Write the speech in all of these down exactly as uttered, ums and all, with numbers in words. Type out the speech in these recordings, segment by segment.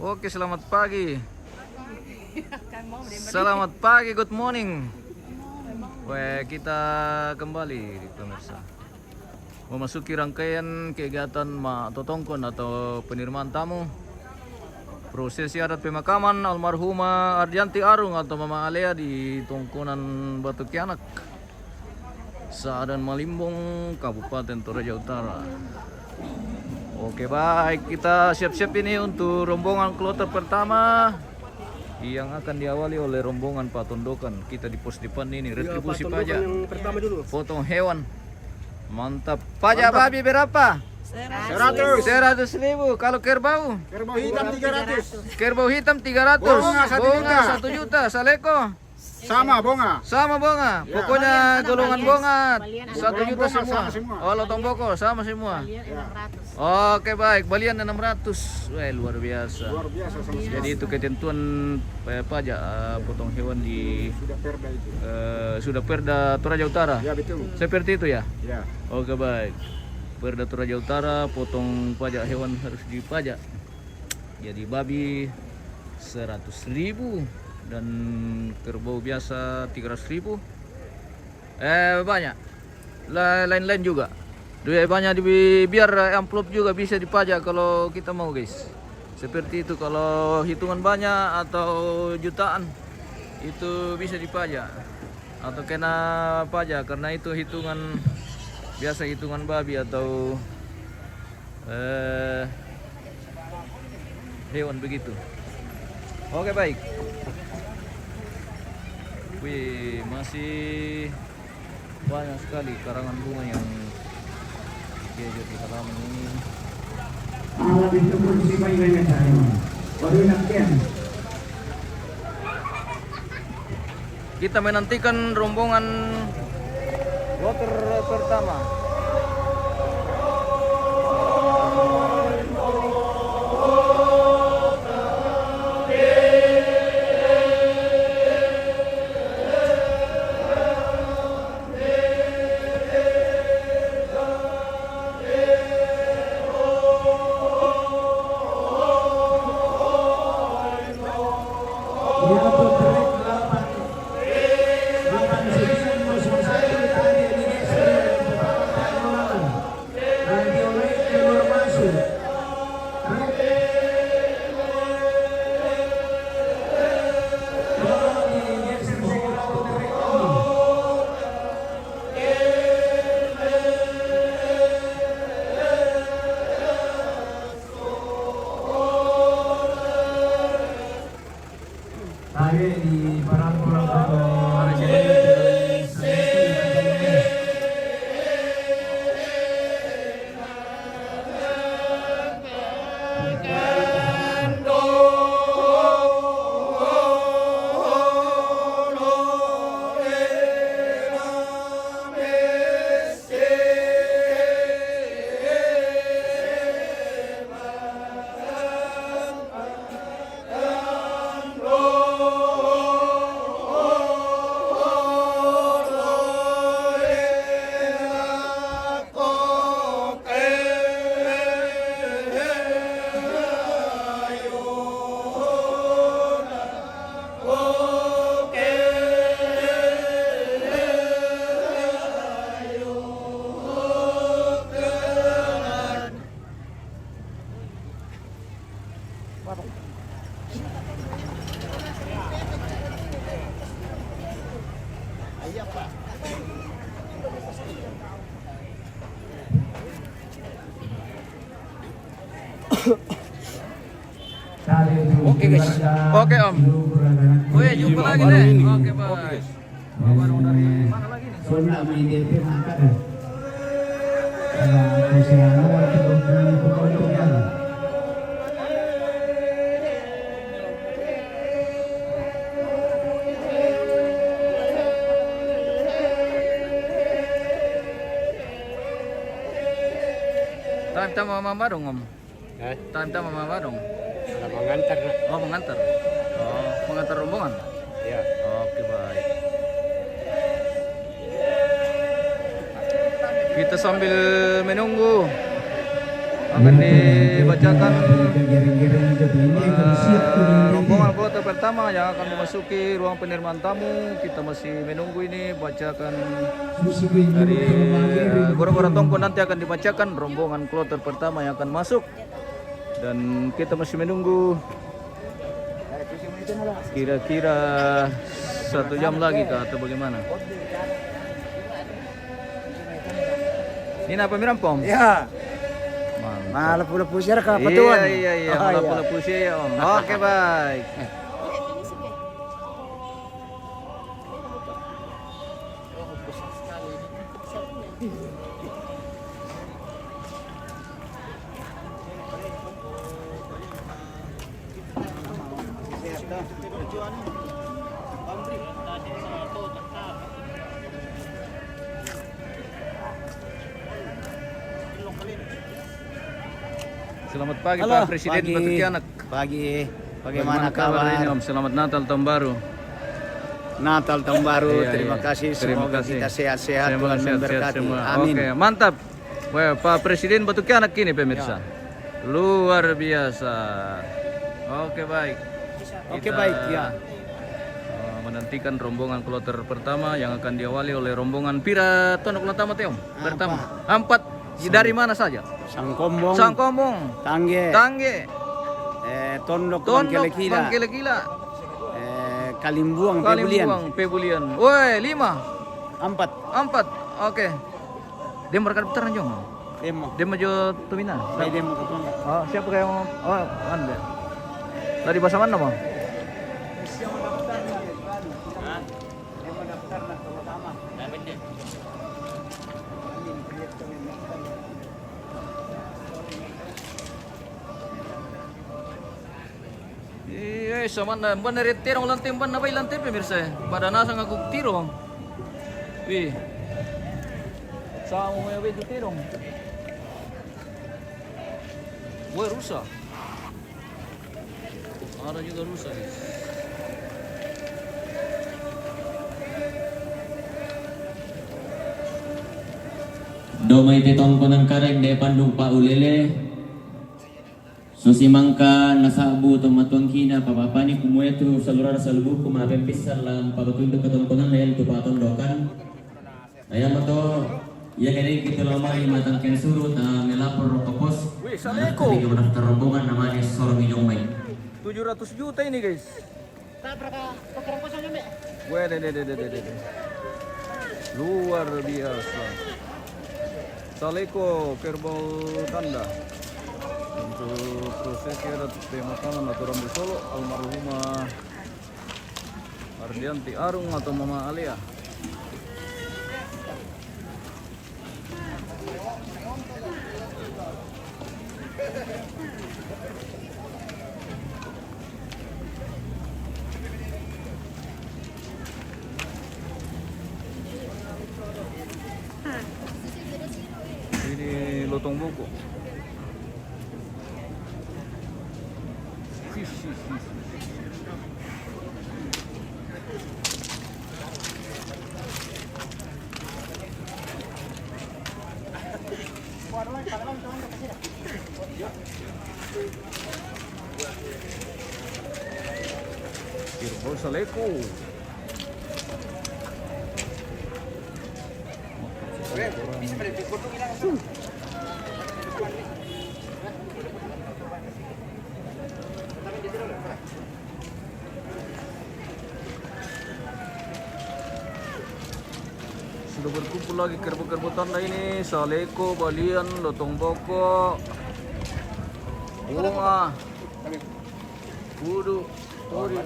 Oke, selamat pagi. Selamat pagi, good morning. Weh, kita kembali, pemirsa. Memasuki rangkaian kegiatan ma totongkon atau penerimaan tamu prosesi adat pemakaman almarhumah Ardianti Arung atau Mama Alea di Tongkonan Batu Kianak, Sa'adan Malimbong, Kabupaten Toraja Utara. Oke, baik, kita siap-siap ini untuk rombongan kloter pertama yang akan diawali oleh rombongan patondokan. Kita di pos depan ini, retribusi pajak. Yang pertama dulu. Potong hewan. Mantap. Pajak babi berapa? Seratus. Seratus ribu. Kalau kerbau? Kerbau hitam tiga ratus. Kerbau hitam tiga ratus. Bonga satu juta. Bonga satu juta. Saleko? Sama bonga. Sama bonga. Ya. Pokoknya golongan bonga satu juta semua. Oh, lotong boko sama semua. Balian enam ratus. Oke, baik. Balian enam ratus. Weh, luar biasa. Luar biasa sama sekali. Jadi itu ketentuan, eh, pajak, eh, potong hewan di, sudah perda itu. Eh, sudah perda Toraja Utara. Ya, betul. Seperti itu ya? Ya. Oke, baik. Perda Toraja Utara, potong pajak hewan harus dipajak. Jadi babi seratus ribu dan kerbau biasa tiga ratus ribu. Eh, banyak. La-, lain-lain juga. Duit banyak di-, biar amplop juga bisa dipajak kalau kita mau, guys. Seperti itu, kalau hitungan banyak atau jutaan, itu bisa dipajak atau kena pajak karena itu hitungan biasa, hitungan babi atau eh, hewan begitu. Oke, baik. Wih, masih banyak sekali karangan bunga yang digeser di halaman ini. Alat itu pun si main-main tadi. Baru nak kian. Kita menantikan rombongan kloter pertama. Oke, guys. Oke, Om. Weh, jumpa lagi nih. Oke, bye. Baru dari mana lagi nih? Soalnya main D P mangkat dah. Kalau aku sih, aku bukan itu kan. Tama-tama mama dong, Om. Hah? Tama-tama mama dong. Ada mengantar, nak. Oh, mengantar. Oh, mengantar rombongan? Ya. Oke, baik. Kita sambil menunggu akan dibacakan, eh, Yang akan memasuki ruang penerimaan tamu, kita masih menunggu ini bacaan dari, eh, gora-gora tongko nanti akan dibacakan rombongan kloter pertama yang akan masuk. Dan kita masih menunggu kira-kira satu jam lagi kah atau bagaimana? Ini apa, Miram, Pom? Ya. Mantap. Malah pula pusir kah, iya, patuan? Iya, iya, oh, malah iya, pula pusir ya, Om. Oke, baik. Selamat pagi, halo, Pak Presiden, pagi. Batu Kianak. Pagi. Bagaimana kabar ini, Om? Selamat Natal, Tahun Baru. Natal, Tahun Baru. Iya, terima kasih. Terima kasih. Semoga kita sehat-sehat, Tuhan memberkati. Amin. Oke, mantap. Wah, Pak Presiden Batu Kianak ini, pemirsa. Ya. Luar biasa. Oke, baik. Oke, baik, ya. Kita, eh, menantikan rombongan kloter pertama yang akan diawali oleh rombongan pira tondok natamu, Teom? Pertama. Ampat. Dari mana saja? Sangkombong. Sangkombong. Tangge. Tangge. Eh, Tondok, Tondok Bangkelekila. Bangkelekila. Eh, Kalimbuang, Pebulian. Kalimbuang, Pebulian. Woi, lima. Ampat. Ampat. Oke. Dia mereka daftar, Jong. Demo. Demo jo tumina. Saya demo ke Tondok. Oh, siapa kayak mau? Oh, anda. Tadi bahasa mana, Bang? Iya, sama na, ban na ret terong lantai, ban na bai lantai, pemirsa. Pada nasa ngaku terong. Wih. Sama mau ya itu terong. Woi, rusa. Ada juga rusa, guys. Domai tetong konang kareng de pandung pa ulele. Susi mangka nasabu to matuang kina papapani kumuetu salurar salubuku mapempisar lam pagatuin to ketongkonan len tu patondokan. Ayam to, iya kene kita lama di matang ken surut, ah, melapor rokok pos. Wih, Saleko. Tiga belas rombongan namanya Sorong Ijong Mai. Tujuh ratus juta ini, guys. Weh, deh, deh, deh, deh, deh, deh, deh. Luar biasa. Saleko Kerbau Tanda. Untuk prosesi adat pemakaman atau rambu solo almarhumah Ardianti Arung atau Mama Alia. Ini lotong boko. Kerbau Saleko. Sudah berkumpul lagi kerbau-kerbau tanda ini, Saleko, Balian, Lotong Boko, Bunga, Kudu, Tori.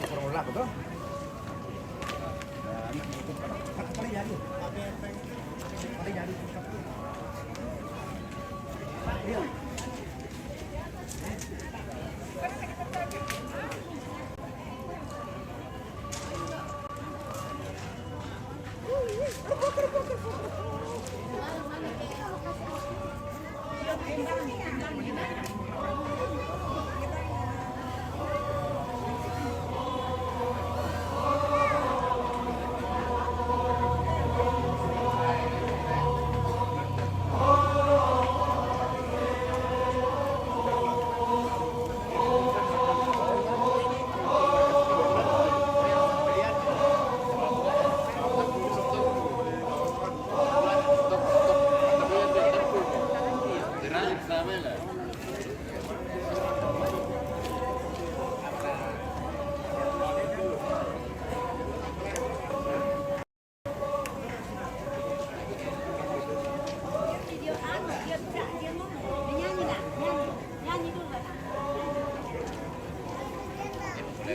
Eh.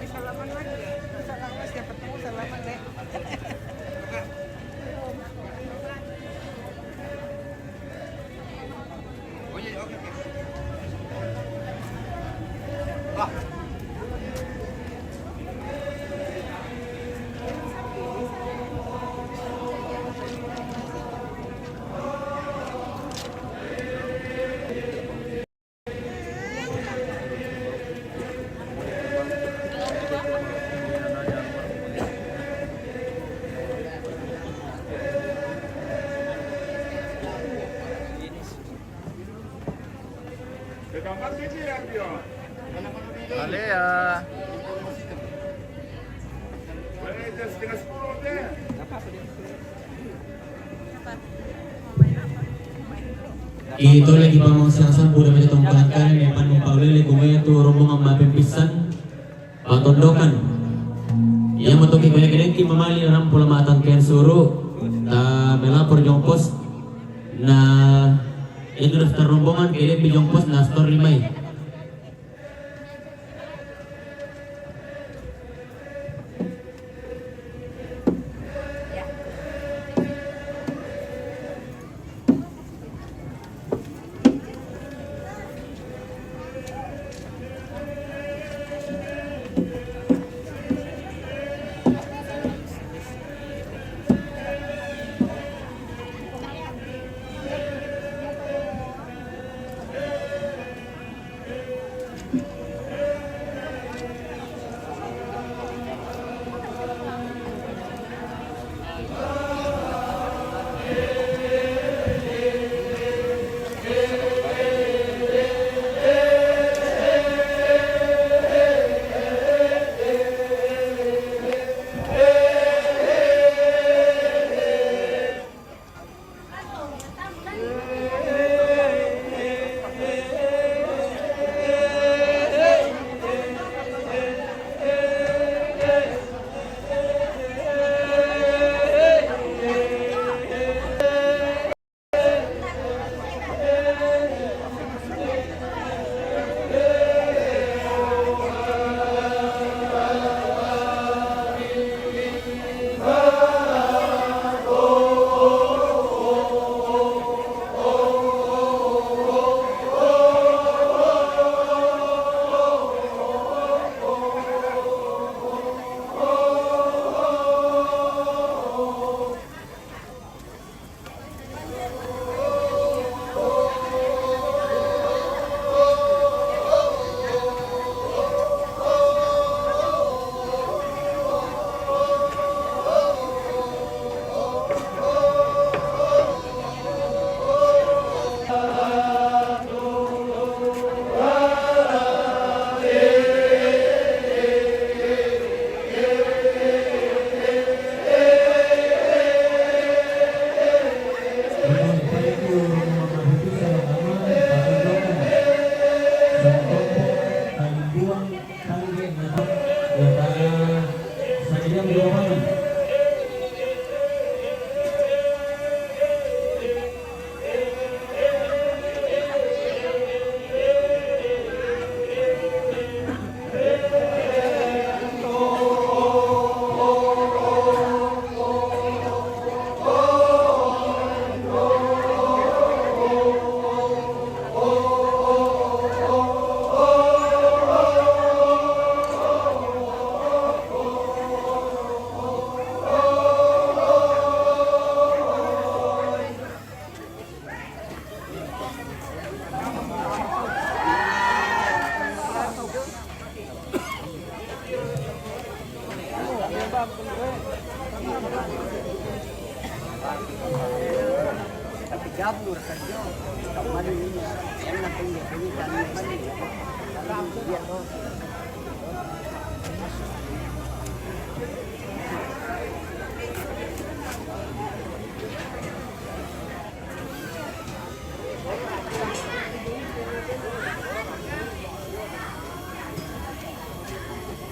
Salaman lagi ya. Salaman, siapa tahu salaman deh. Alea. Itu lagi pamang siasang buda macam tong panangkanan yang pan mempawili kumaya tu rombongan mapimpisan. Patondokan. Ia moto ki baya kedengki mamali orang pula matang ken suru. Ta melapor jongkos. Na itu daftar rombongan kedengki jongkos na store limai.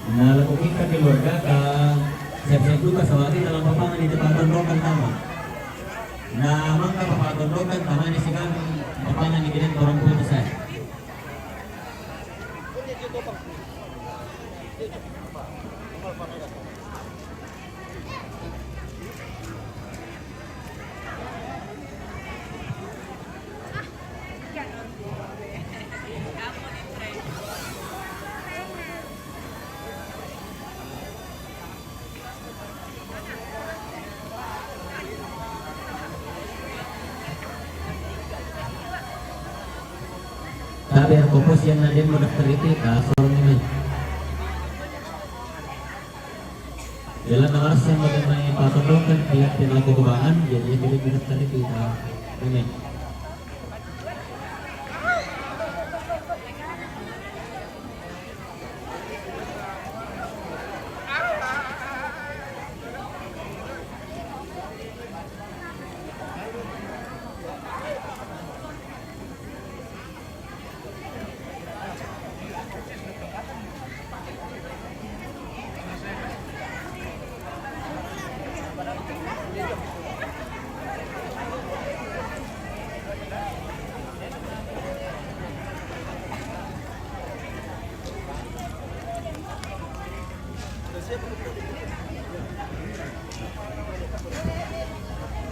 Na lako kita keluarga ka siap-siap duka sawari dalam papangan di tempat tondokan tama. Na mangka papangan tondokan tama ni si kami papangan di kiden orang tua saya. Tabe ko pos yang na demo daftar itu ka sorong ini. Jalan na maras yang bagaimana patondongkan pihak pihak kebangan, jadi yang tidak daftar itu ka ini.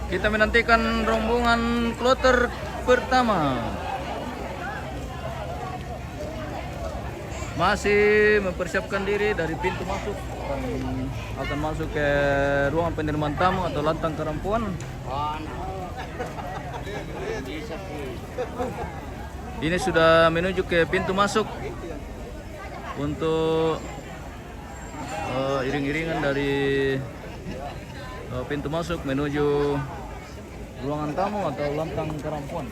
Kita menantikan rombongan kloter pertama. Masih mempersiapkan diri dari pintu masuk. Akan, akan masuk ke ruangan penerimaan tamu atau lantang kerampuan. Ini sudah menuju ke pintu masuk untuk eh, iring-iringan dari eh, pintu masuk menuju ruangan tamu atau lantang kerampuan.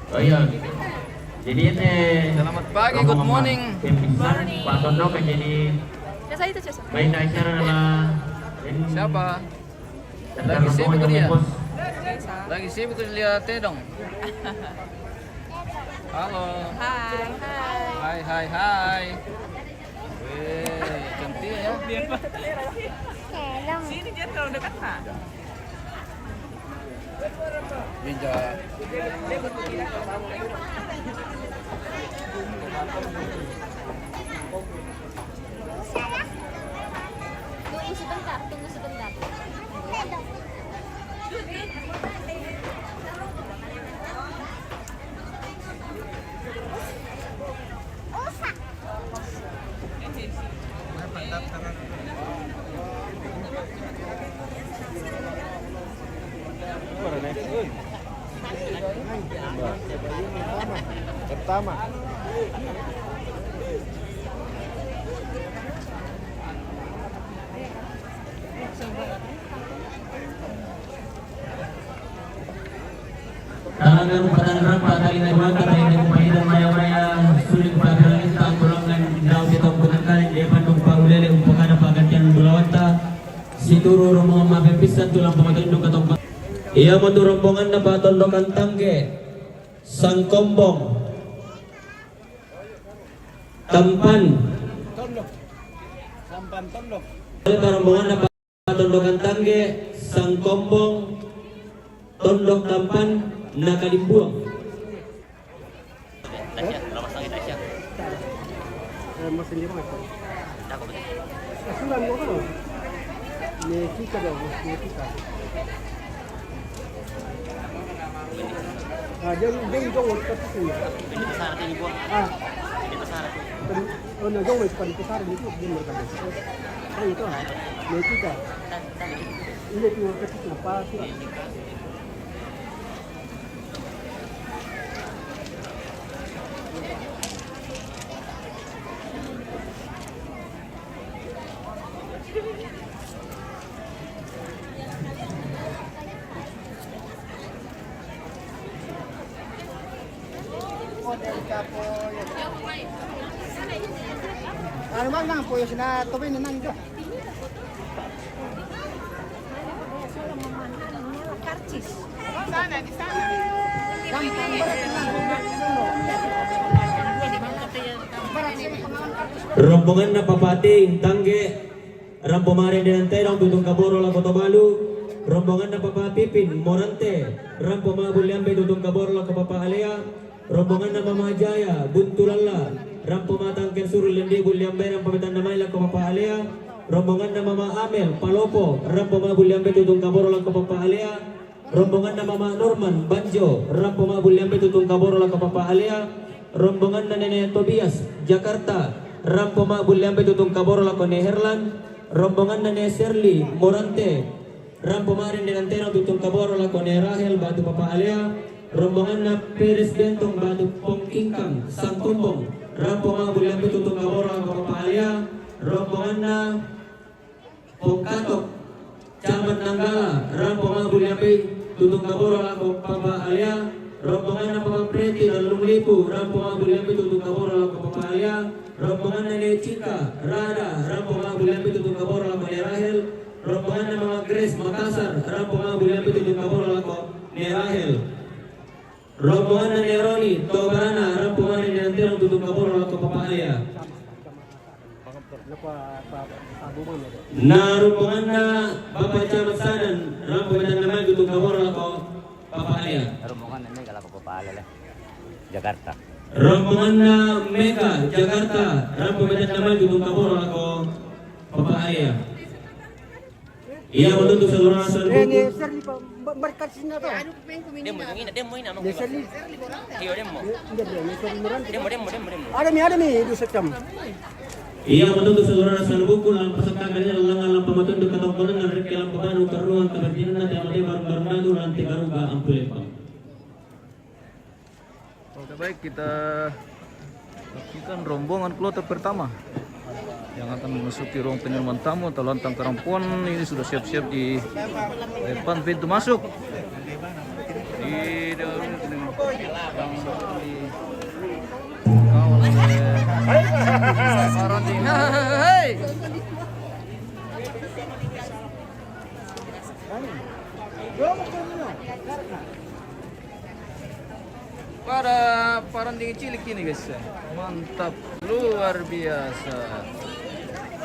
Oh iya. Jadi ini selamat pagi, good morning. Pak Tondo kan jadi. Biasa itu, biasa. Baik, acara adalah. Siapa? Lagi sibuk dia. Lagi sibuk dia, Tedong. Halo. Hai, hai. Hai, hai, hai. Weh, cantik ya. Sini dia terlalu dekat, Pak. Meja. Tunggu sebentar, tunggu sebentar. Pertama. Tangan rupa, tangan rampa, tali na duata, tali na kumpahidan, maya-maya, suling pagranginta, ang kulangan, daw kita, ang kunangkanin, di pandung paulele, umpakada pagantian bulawanta, situru rombongan mapepisan, tulang pamatindung katong. Iya mo tu rombongan na patondokan tangke, sangkombong, tampan. Sampan tondok. Rombongan na Tondokan tangke, sangkombong, tondok tampan, nakalimbuang. Tasya, kalau masang Tasya. Eh, masih lima itu. Cakep itu. Eh, sudah dua kali. Ini kita dong, ini kita. Ah, dia, dia hidung waktu itu. Ini besar ini, Bu. Ah. Ini besar itu. Oh, nah, dong, itu kan besar itu, dia mereka. Ah, itu, ah. Ini kita. Ini tuh kecil apa sih? Ano bang nang puyo sina tobi na nang do? Karcis. Sana, di sana. Rombonganna Papa Até Intangge, rampo ma'arende-nante daung tuttung kaboro lako Tobalu. Rombonganna Papa Pipin Morante, rampo ma'bulli ampe tuttung kaboro lako Papa Alea. Rombonganna Mama Jaya Buntulalla, rampo ma'tangke suru lende bulli ampe rampo metanna mai lako Papa Alea. Rombonganna Mama Amel Palopo, rampo ma'bulli ampe tuttung kaboro lako Papa Alea. Rombonganna Mama Norman Banjo, rampo ma'bulli ampe tuttung kaboro lako Papa Alea. Rombonganna Nene Tobias Jakarta, rampo ma'bulli ampe tuttung kaboro lako Ne Herlan. Rombonganna Ne Serli Morante, rampo ma'arende-nante daung tuttung kaboro lako Ne Rahel batu Papa Alea. Rombonganna Peres Bentong batu Pongkingkang Sangkombong, rampo ma'bulli ampe tuttung kaboro lako Papa Alea. Rombonganna Pongkatok Camat Nanggala, rampo ma'bulli ampe tuttung kaboro lako Papa Alea. Rombonganna Papa Preti Dallung Lipu, rampo ma'bulli ampe tuttung kaboro lako Papa Alea. Rombonganna Ne Cika Rada, rampo ma'bulli ampe tuttung kaboro lako Ne Rahel. Rombonganna Mama Grace Makassar, rampo ma'bulli ampe tuttung kaboro lako Ne Rahel. Rombonganna Ne Roni Tobarana, rampo ma'arende-nante daung tuttung kaboro lako Papa Alea. Na rombonganna Bapak Camat Sadan, rampo metanna mai tuttung kaboro lako Papa Alea. Rombonganna Mega lako Papa Alea, Jakarta. Rombonganna Mega Jakarta, rampo metanna mai tuttung kaboro lako Papa Alea. Iya, betul tu saluran asal buku. Serli pa, ba-, barkat sini to. Demo, ini demo ini anu. Serli. Iyo, demo. Demo, demo, demo, demo. Ada mi, ada mi, dua sekam. Iya, betul tu saluran asal buku, lampa sekali, lampa matundu katongkonan, reke lampa banu, karuang, kabardinan, nanti amade, baru, baru, nadu, nanti, baru, ga, ampulempang. Oke, baik, kita saksikan rombongan kloter pertama yang akan memasuki ruang penerimaan tamu atau lantang kerampuan. Ini sudah siap-siap di depan pintu masuk. Di dalam, di kawal oleh Paranding. Hei! Pada Paranding cilik ini, guys. Mantap, luar biasa.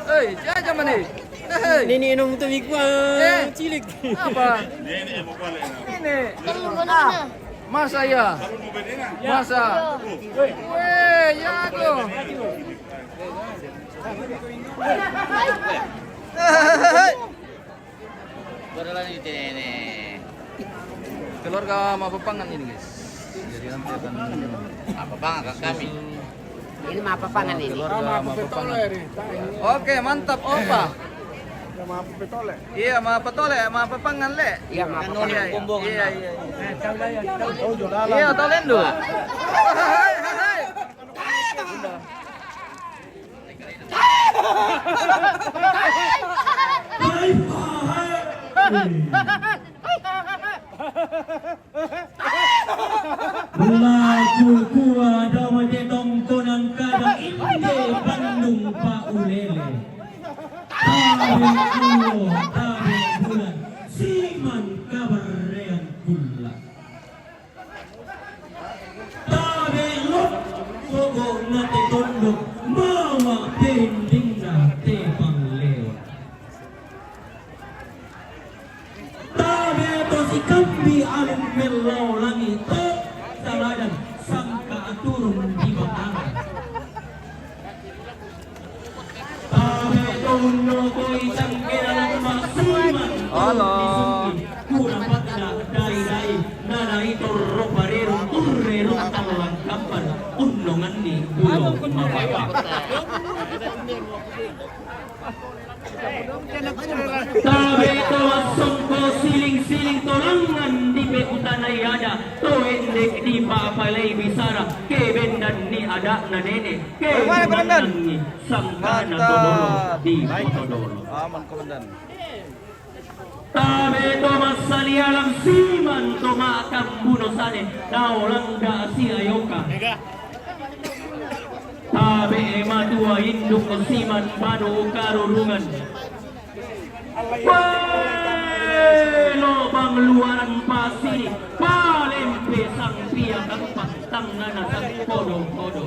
Hei, jaja mani. Hei. Nini inung tu mikuang cilik. Apa? Ini. Ah, masa ya? Masa? Weh, jago. Hei. Keluarga Mapapangan ini, guys. Jadi nanti akan Mapapangan kan kami. Ini Mapapangan ini. Keluarga Mapapangan. Oke, mantap, Opa. Iya, Mapatole, Mapapangan, le. Iya, Mapapangan. Iya, iya, iya. Iya, tau lendo. Laku kua dawate tongkonan kada inde pandung pa ulele. Tabe ulo, tabe bulan, siman kabarrean kulla. Tabe lok, kogo nate tondok, mawa perindingna te panglewa. Tabe to sikambi alun mellau langi to saladan sangka aturun di bakara. Tabe to unno koi tangke dalam masiman. Halo. Kurang patna dai-dai nanai torro parerung urrerung tallang kampan unnonganni bulo mapapa. Tabe to assongko siling-siling to langngan di pekutanai ada to endek di papalei bisara kebendanni ada'na nene kebendanni sangkana to dolo di Koto Dolo. Aman, Komandan. Tabe to massali alang siman to makambuno sane naolang dasi ayoka. Tabe matua induk siman bado karurungan. Weh, lobang luaran pasiri palempe Sang pia kampak tang nana sang kodo-kodo.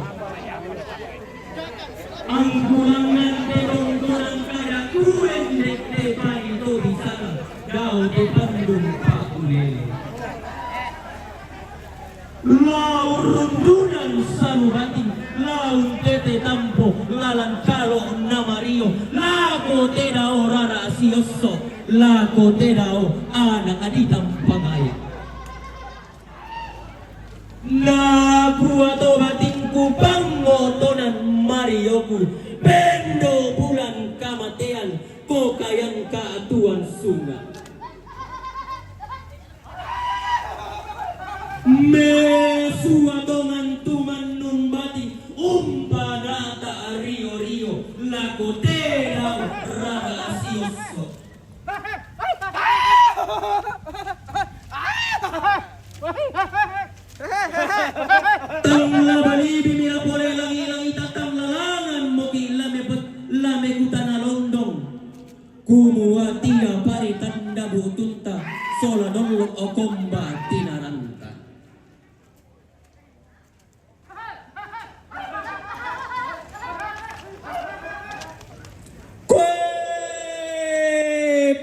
Angkulangan te tongkonan kada kuendek te pai to bisana, dau te pandung pakulele. Lau rundunan salubating, laun tete tampo, lalan kalo namario, lako te dao rara siosso, lako te dao anak adi tampangaya. Nakua to batingku, pangotonan marioku, pendo bulan kamatean, ko kayang kaatuan sunga. Mesua tongan tumannun bating, umpanata rio-rio, lako te dao rara siosso. Tang la balibi mira pole langi-langi tatang lalangan moki lame pet-, lame kutana londong. Kumua tia pari tanda butunta sola dollo okomba tinaranta. Kue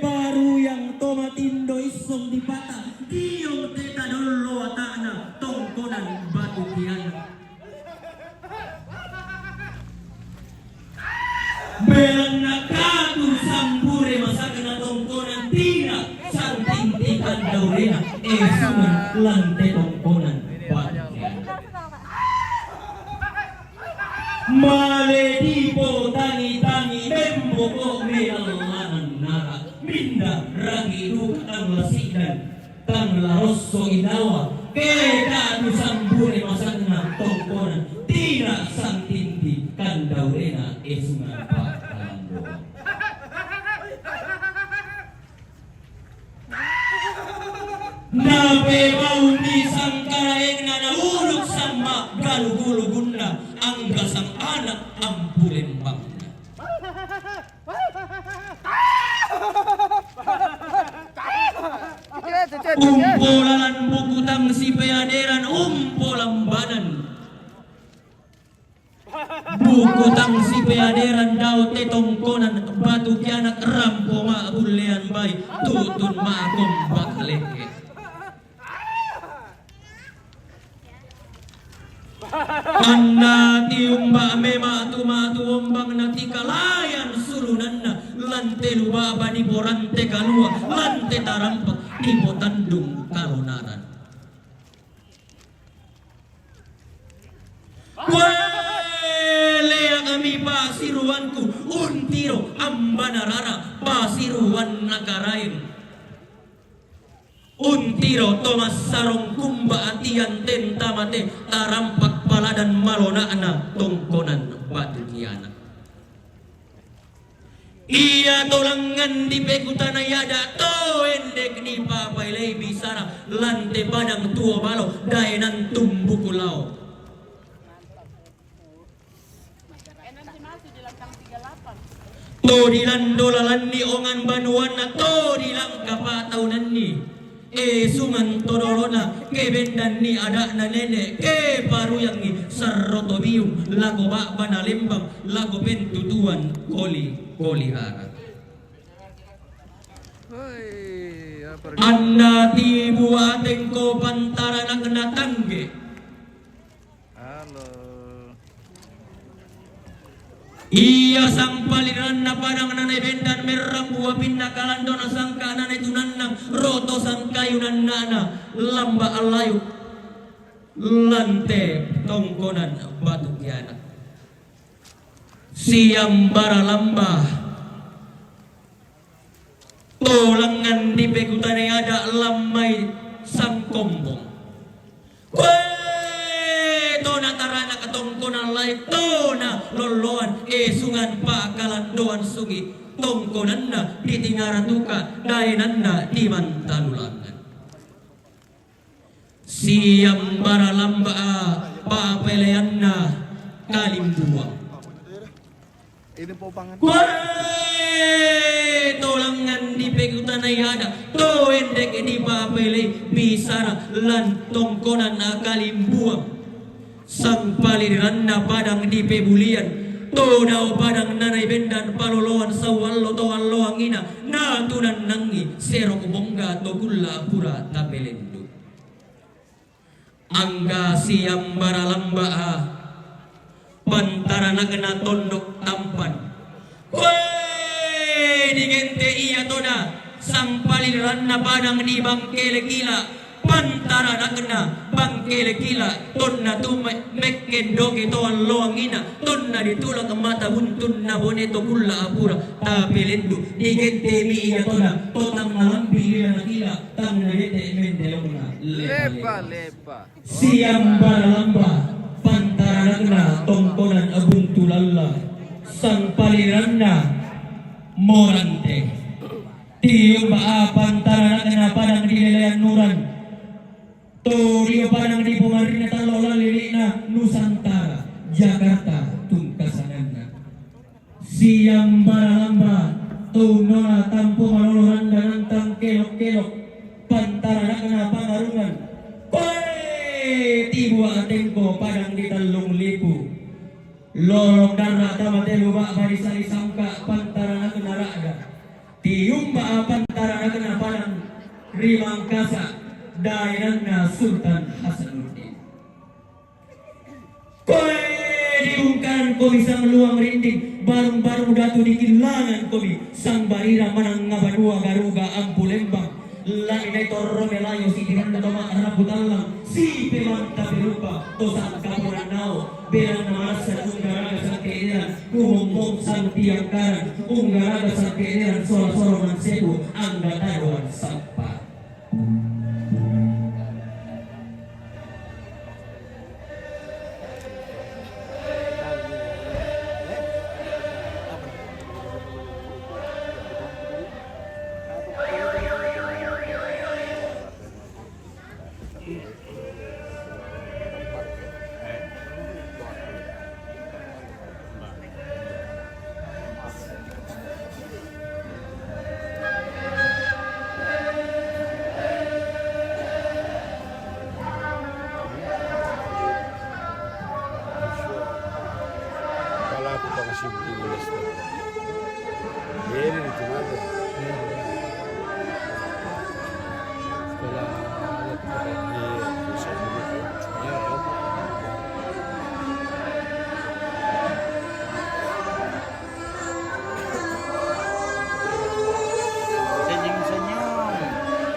paruyang to matindo issong dipata, diong teta dollo watana tongkonan batu kiana. Belanna katu sambure masakna tongkonan tina santinti kandaurena, esungan lante tongkonan batu kiana. Male dipo tangi-tangi, membo ko melallangan nara, minda raki duka tang lasidan, tang larosso inawa, ke katu sambure masakna tongkonan, tina santinti kandaurena, esungan pakalambo. Napebaumi sangkaraengna nauluk samma galugulugunna, angga sang anak ampu lembangna. Umpo lalan buku tang sipeaderan, umpo lambanan. Buku tang sipeaderan dao te tongkonan batu kianak, rampo ma bullean bai, tutun ma kombak leke. Anna tiumba mema tu matu ombang na tikalayan sulunanna, lante lubaba di porante kalua, lante tarampak di potandung karonaran. Kueleakmi pasiruanku, untiro ambana rara pasiruan nakaraeng. Untiro to massarong kumba atian tenta mate, tarampak paladan malona'na tongkonan batu kiana. Ia to langngan dipekutanai ada to endek dipapailei bisara, lante padang tuo balo, daenan tumbuku lao. To dilando lalanni ongan banuanna, to dilangka pataunanni. Esungan to dolona, ke bendanni ada'na nene, ke paruyangi sarro to biung, lako ba'bana lembang, lako pentutuan koli-koli rara. Anna tibu atengko pantaranakna tangge. Halo. Ia sang paliranna padang nane bendan merrambu apinna kalandona sangka nane tunannang roto sangkayu nannana lamba alayu lante tongkonan batu kiana. Siambara lamba. To langngan dipekutanai ada lammai sangkombong. Kue tona taranak tongkonan lai tona lolloan esungan pakalandoan sugi tongkonanna ditingaratuka daenanna dimantalulangan. Siambara lamba a papeleanna kalimbuang. Ini popangan. Koe to langngan dipekutanai ada, to endek dipapelei bisara lan tongkonan akalimbuang. Sangpaliranna padang dipebulian, to dao padang nanai bendan paloloan sauallo to alloangina, natunannangi serok bongga to kulla pura tapelendu. Angga siambara lamba a, pantaranakna tondok tampan. Koe digente ia tona, sangpaliranna padang di Bangkele Kila, pantaranakna Bangkele Kila, tonna tu me-, mekken doke to alloangina, tonna ditulak mata buntunna bone to kulla apura, tapelendu, digentemi ia tona, to tang nalambi lilana kila, tang nadete mendelongna. Lepa, lepa. Siambara lamba, pantaranakna tongkonan Buntu Lalla, sangpaliranna Morante. Tiumba a, pantaranakna padang di Lelean Nuran, to dio padang di Pomarina tallo lan lili'na Nusantara, Jakarta tungkasanganna. Siambara lamba, to unnona tampo malolo randa nantang kelok-kelok, pantaranakna Pangarungan. Koe tibua atengko padang di Tallung Lipu. Lolong darra tama telu ba'ba di Sali Sangka, pantaranakna Ra'da. Tiumba a, pantaranakna padang ri Mangkasa, daenanna Sultan Hasanuddin. Koe dibungkarankomi sang luang rinding, barung-barung datu dikillangankomi, sang barira manang ngabanua garuga ampu lembang, lani nai torro melayo sitiranda to ma'rapu tallang, sipemanta perupa to sangkaponannao, belanna marassan unggaraga sangkederan, kumompong sang tiangkaran, unggaraga sangkederan sola soro mansepu, angga tadoan sappa. Senyum-senyum.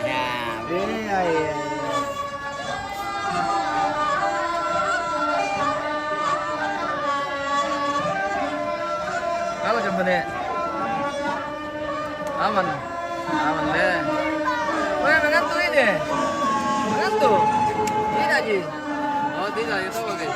Ya, iya, iya. Halo, coba deh. Aman. Aman deh. Oh, yang mengantuk ini. Mengantuk. Tidak, Ji. Oh, tidak, itu oke.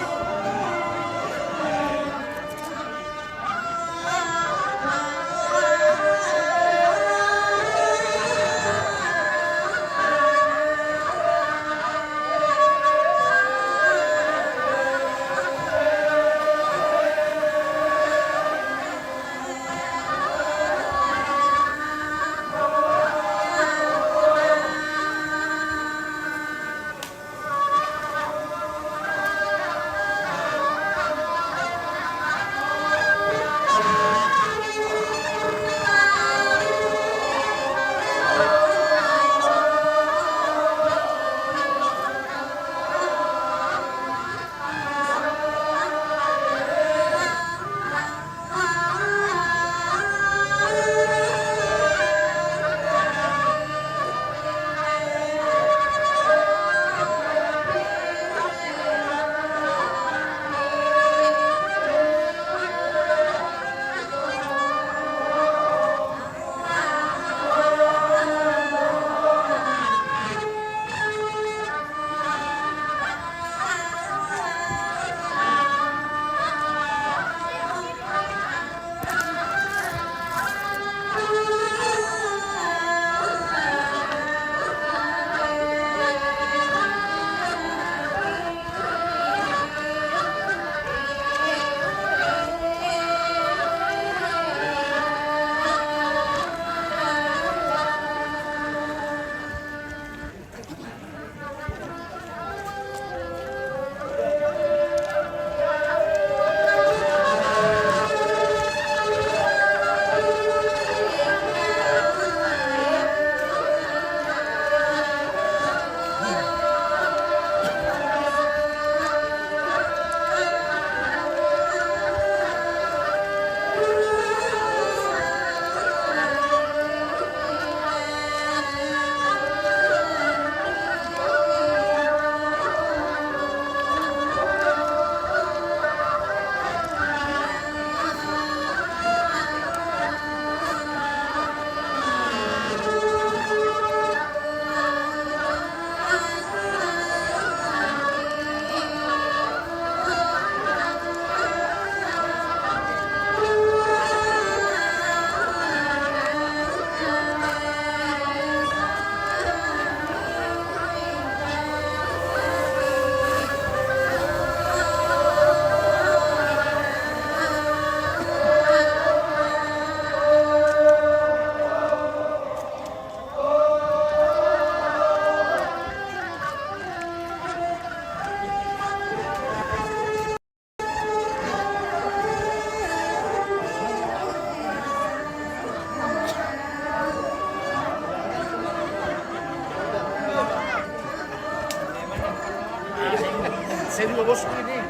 Saya juga bosku ini.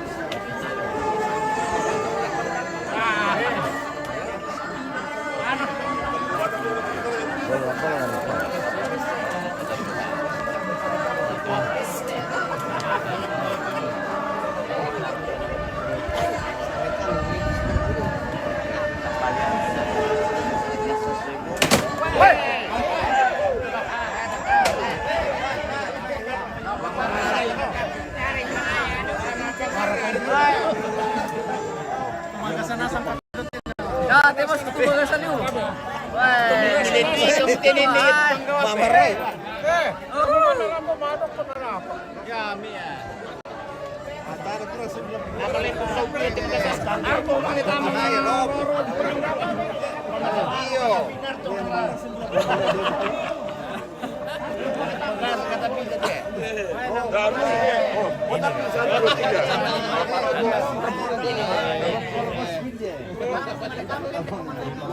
Ya, temos tu bagasan tu. Wah. Mamarai.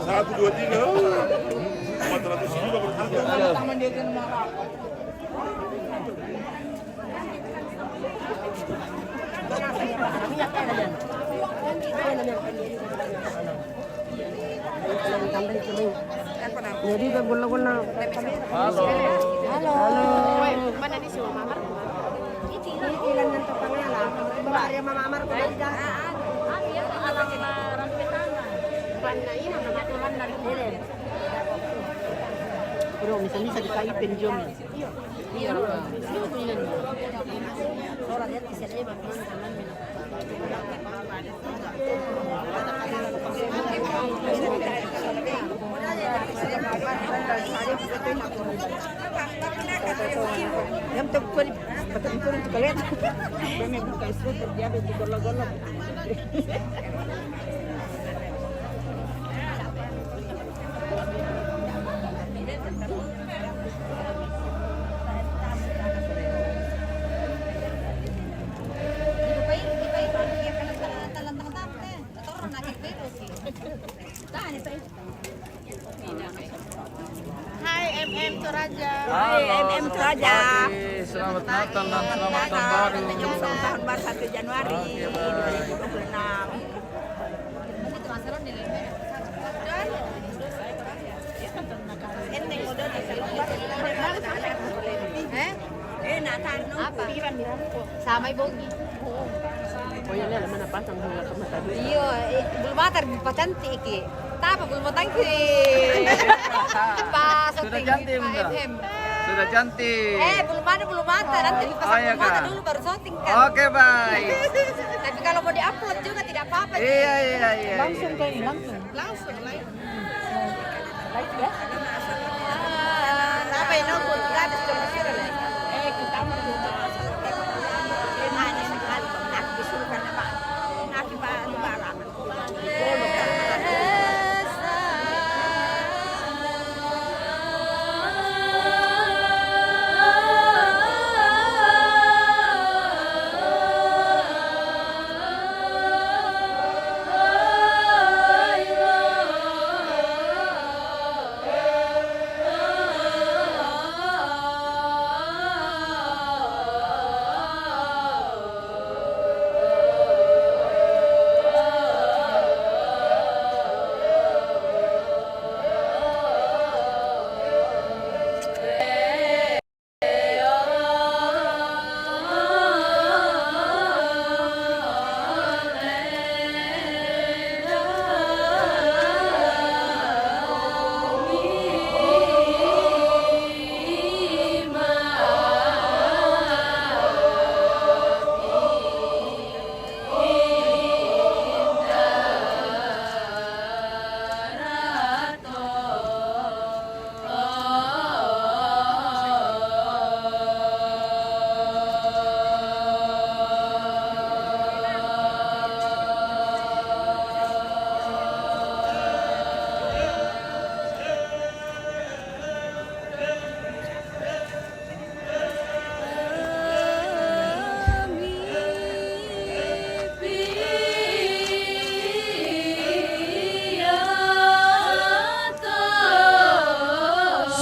Satu, dua, tiga. Empat ratus juga bertiga. Jadi, udah gula-gula. Halo. Halo. Mana ni si Mama Amar? Ini ilan yang terpangala. Bawa dia Mama Amar ke Bali dah. Mana ini nama teman dari Bali? Bro, misalnya saya kai penjom. Yang tak kuat, betul-betul itu kalian. Kami buka itu terjadi di golo-golo. Hai, M M Toraja. Halo, M M Toraja. Selamat pagi, selamat Natal dan selamat tahun baru. Menyongsong tahun baru satu Januari dua ribu dua puluh enam. Eh? Apa? Sama i Bogi. Oh, iya, mana pasang bunga ke mata dulu. Iyo, eh, bulu mata dipacantik iki. Tapa bulu matangki? Pas sudah cantik, Pak M M. Sudah cantik. Eh, bulu mana bulu mata? Nanti dipasang bulu mata dulu baru syuting kan. Oke, baik. Tapi kalau mau diupload juga tidak apa-apa. Iya, iya, iya. Langsung kayak langsung. Langsung live. Live ya? Apa yang nonton gratis cuma sira lah. Eh, kita mau dulu. Eh, mana sekali kok nak disuruh karena Pak. Nak Pak Lubara.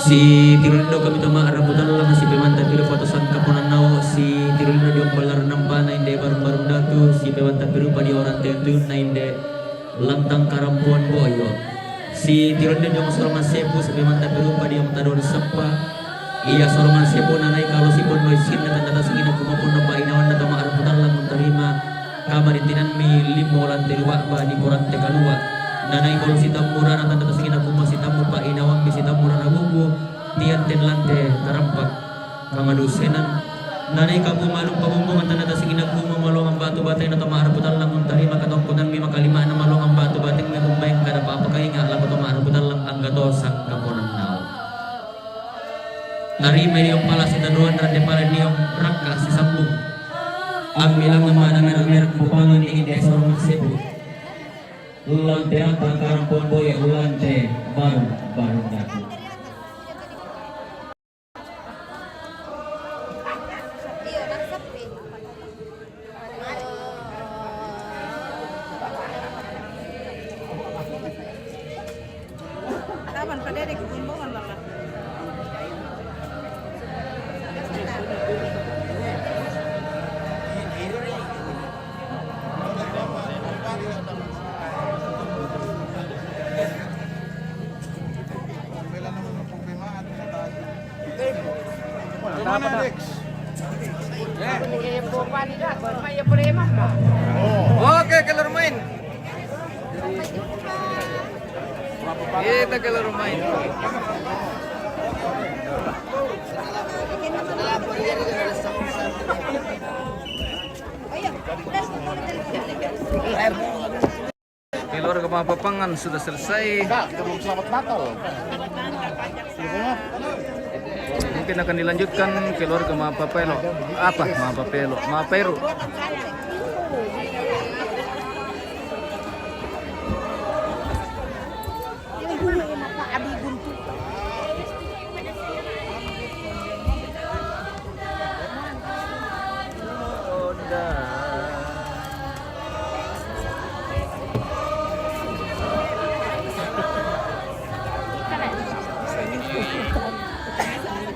Si Tirulindo kami tama rambutan lah si pemanta piro foto sangkaponan nao si Tirulindo di ompalar nampana inde baru Rupa dia orang tentu na inde lantang karampuan boyo. Si tironde jong sorongan sepu sabe manta berupa dia mata don sepa. Ia sorongan sepu nanai kalau si pun noi sinna tanda tasingina kumapun nopa inawan na tama arputan lang tarima. Kama di tinan mi limo lante luak ba di porante kalua. Nanai bolu si tambura na tanda tasingina kuma si tambu pa inawan mi si tambura na bubu. Tian ten lante tarampak. Kamadusenan. Nanai kapu malung pabumbungan tanda tasingina kuma malongan batu batai na tama arputan lang tarima katongkunan mi makalima na malongan batu batai mi kumbaeng kada apa-apa kainga laku tama arputan lang anggato sangkaponan nau. Tarima niong pala si taduan rande pala niong rakka si sambung. Ambilang mana merek-merek bupangan ni inde sorong sebu. Ulang terak tangkaran pon boye ulang te baru baru daku. Taman pa dede ki bumbungan baka. Oke, keluar main. Kita keluar main. Keluarga Mapapangan sudah selesai. Kak, kita belum selamat Natal. Mungkin akan dilanjutkan keluarga Mapapelo. Apa? Mapapelo. Maperu.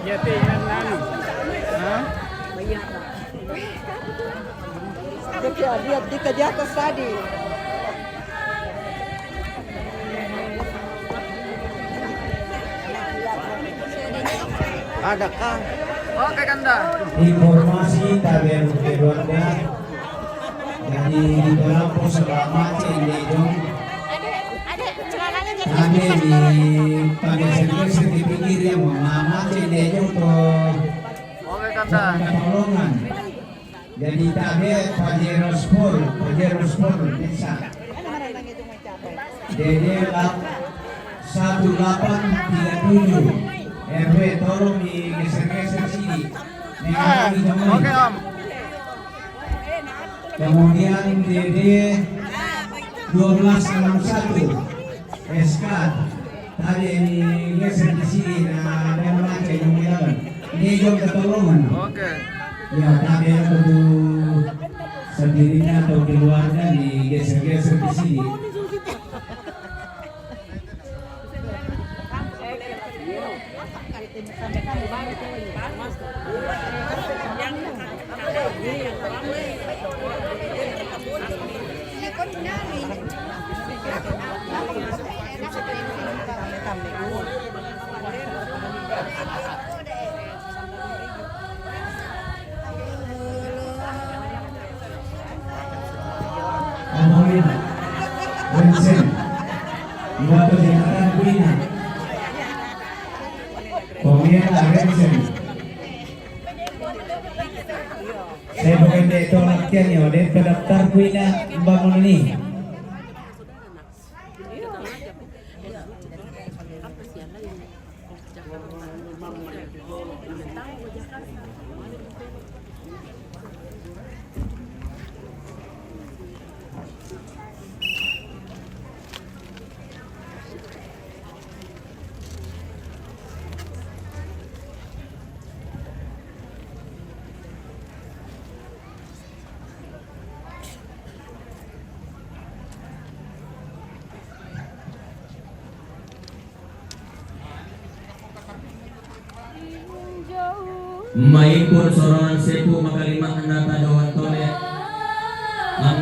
Dia te ingat nanu. Hah? Dia, dia, dia kerja atas tadi. Adakah? Oke, Kanda. Informasi taber keluarga. Jadi di dalam pusat lama cendejong. Ade, ade, celananya jadi. Ade di pakai sendiri sedikit pinggir ya, mama cendejong tuh. Oke, Kanda. Pertolongan. Jadi tabe Pajero Sport, Pajero Sport bisa. Dede lap satu delapan tiga tujuh. R W, tolong digeser-geser sini. Nih, ah, ini teman. Oke, Om. Kemudian Dede dua belas enam satu. S K. Tadi ini geser di sini, nah, ada macam yang jalan. Ini juga ketolongan. Oke. Ya, tadi itu sendirinya atau keluarga digeser-geser di sini. Pamolin, Rensen, Iwato Jonathan Kuina. Pamolin, Rensen. Saya bukan dek tolak kian ya, dek pendaftar Kuina bangun ini. Maipun sorongan sepu makalima nata doan tole. Am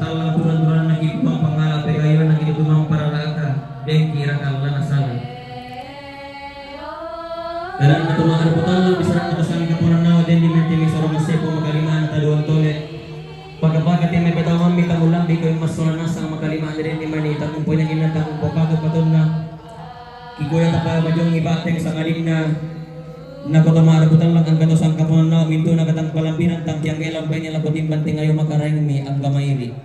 tallang turan-turanna ki Puang Pangala, pegayuanna ki tu tumampa rara'ka, dengki raka lana sala. Kadanna to ma'rupu tallang, bisaranna to sangkaponannawa, denni menti mi soro massepo makalimana taduang tole. Paka-paka timme petawa mammi tamulambi ko massola nasang makalimana, denni mani tangumpo nyanginna tangumpo paka patonna. Kikua tapamajongi ba'teng sangadinna. Nako to ma'rupu tallang, angka to sangkaponannawa mintuna katang palambinan tang kiangge lampai ni lako timbang tengayo makaraengmi angka mairi.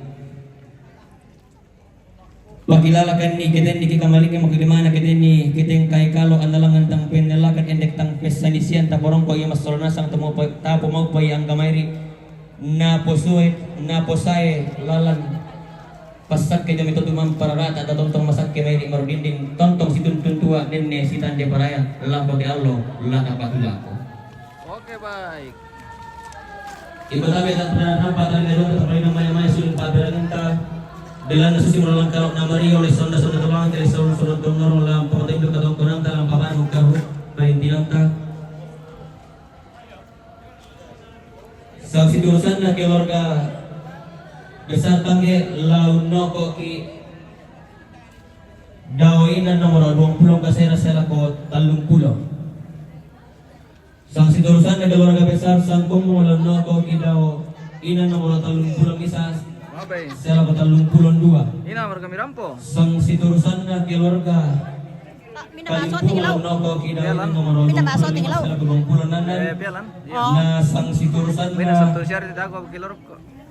Pakilalakanni ketenni kikamalingi makalimana ketenni keteng kai kalo annalangan tang pennalakan endek tang pessanisian taporongko ia massola nasang tapo maupai angka mairi. Naposue, naposae lalan passakke jami to tumampa rarata tatontong masakke mairi marudinding tontong situntun tua nenne sitande paraya lako te allo la tapatulako. Oke, baik. Ipatabe ta-, ta-, nampa tali dua ta paina maya-maya suling paberanginta. Delana susi mulalang kalo namari oleh sonda-sonda tulang kali sonda-sonda tongoro lam pamatindu katongkonanta lam pamanu karu parintinanta. Saksi turusanna keluarga besar tangge lau nokoki dao ina nomor dua puluh kasera sela ko tallung puluh. Saksi turusanna keluarga besar sangkung molo noko kidao ina nomor tallung puluh misa sela ko tallung puluh dua. Ina marga mirampo. Saksi turusanna keluarga Minta bakso tinggi lau. Noko kidao ina nomor tallung puluh misa sela ko dua puluh nandan. Eh, pialan. Oh. Na saksi turusanna. Mina satu share tidak aku kilor.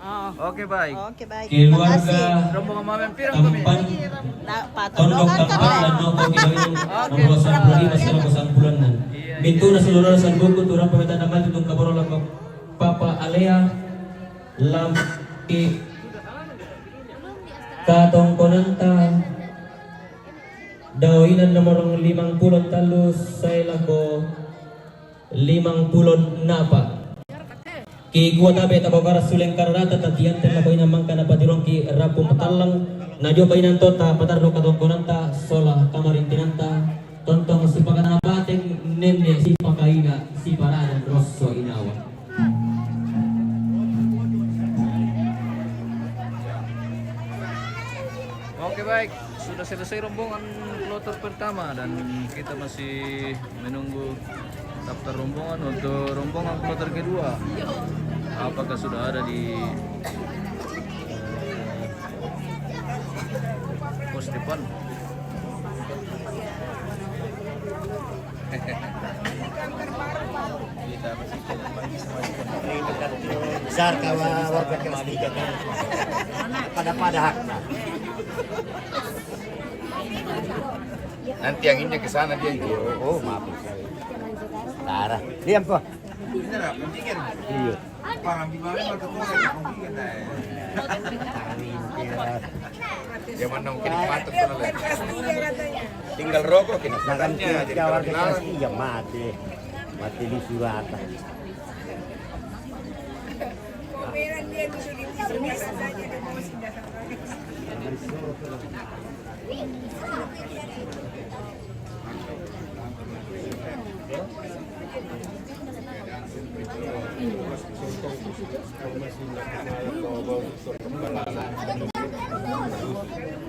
Oh. Oke, baik. Oke, baik. Keluarga Tampan, Tondok Tampan dan Noko Kidawin, nomor sampulina sila ko sampulonna. Mintuna seluruh sambuku turang pemeta nama tutung kaboro lako Papa Alea, lampi katongkonanta, dao ina nomor limang puluh tallu, sae lako limang puluh napa. Kikua tabe tabokara suleng kararata tatiante lako ina mangka napatirongki rapu matallang, najoka ina to tapatarru katongkonanta sola kamarintinanta, tontong sipakana bateng nenne sipakaina siparadan rosso inawa. Oke, baik. Sudah selesai rombongan kloter pertama dan kita masih menunggu daftar rombongan untuk rombongan kloter kedua. Apakah sudah ada di, eh, pos depan? Besar kawa warga kelas tiga kan. Pada-pada hakna. Nanti anginnya ke sana dia itu. Oh, maaf. Darah. Diam po. Iya. Parang gimana mah ketua ya, mungkin, eh. Dia mana mungkin patut tuh, Le. Tinggal rokok ini. Nah, kan katanya, jadi kalau warga dilarang. Kelas tiga mati. Mati di surat.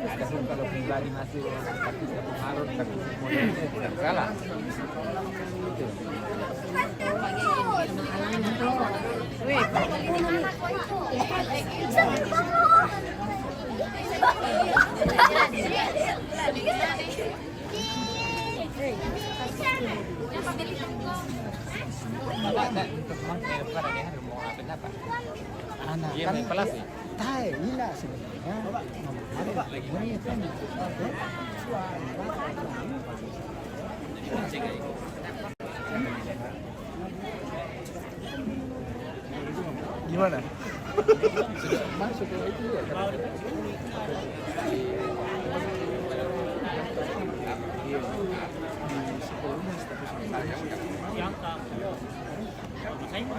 Ada pun kalau pribadi masuk, tapi satu harus, tapi semua tidak salah. Itu. Anak iya, kan main pelas nih. Tae, gila sebenarnya. Gimana? Sudah masuk ke itu ya? Iya. Di sekolah, tapi sebenarnya. Katanya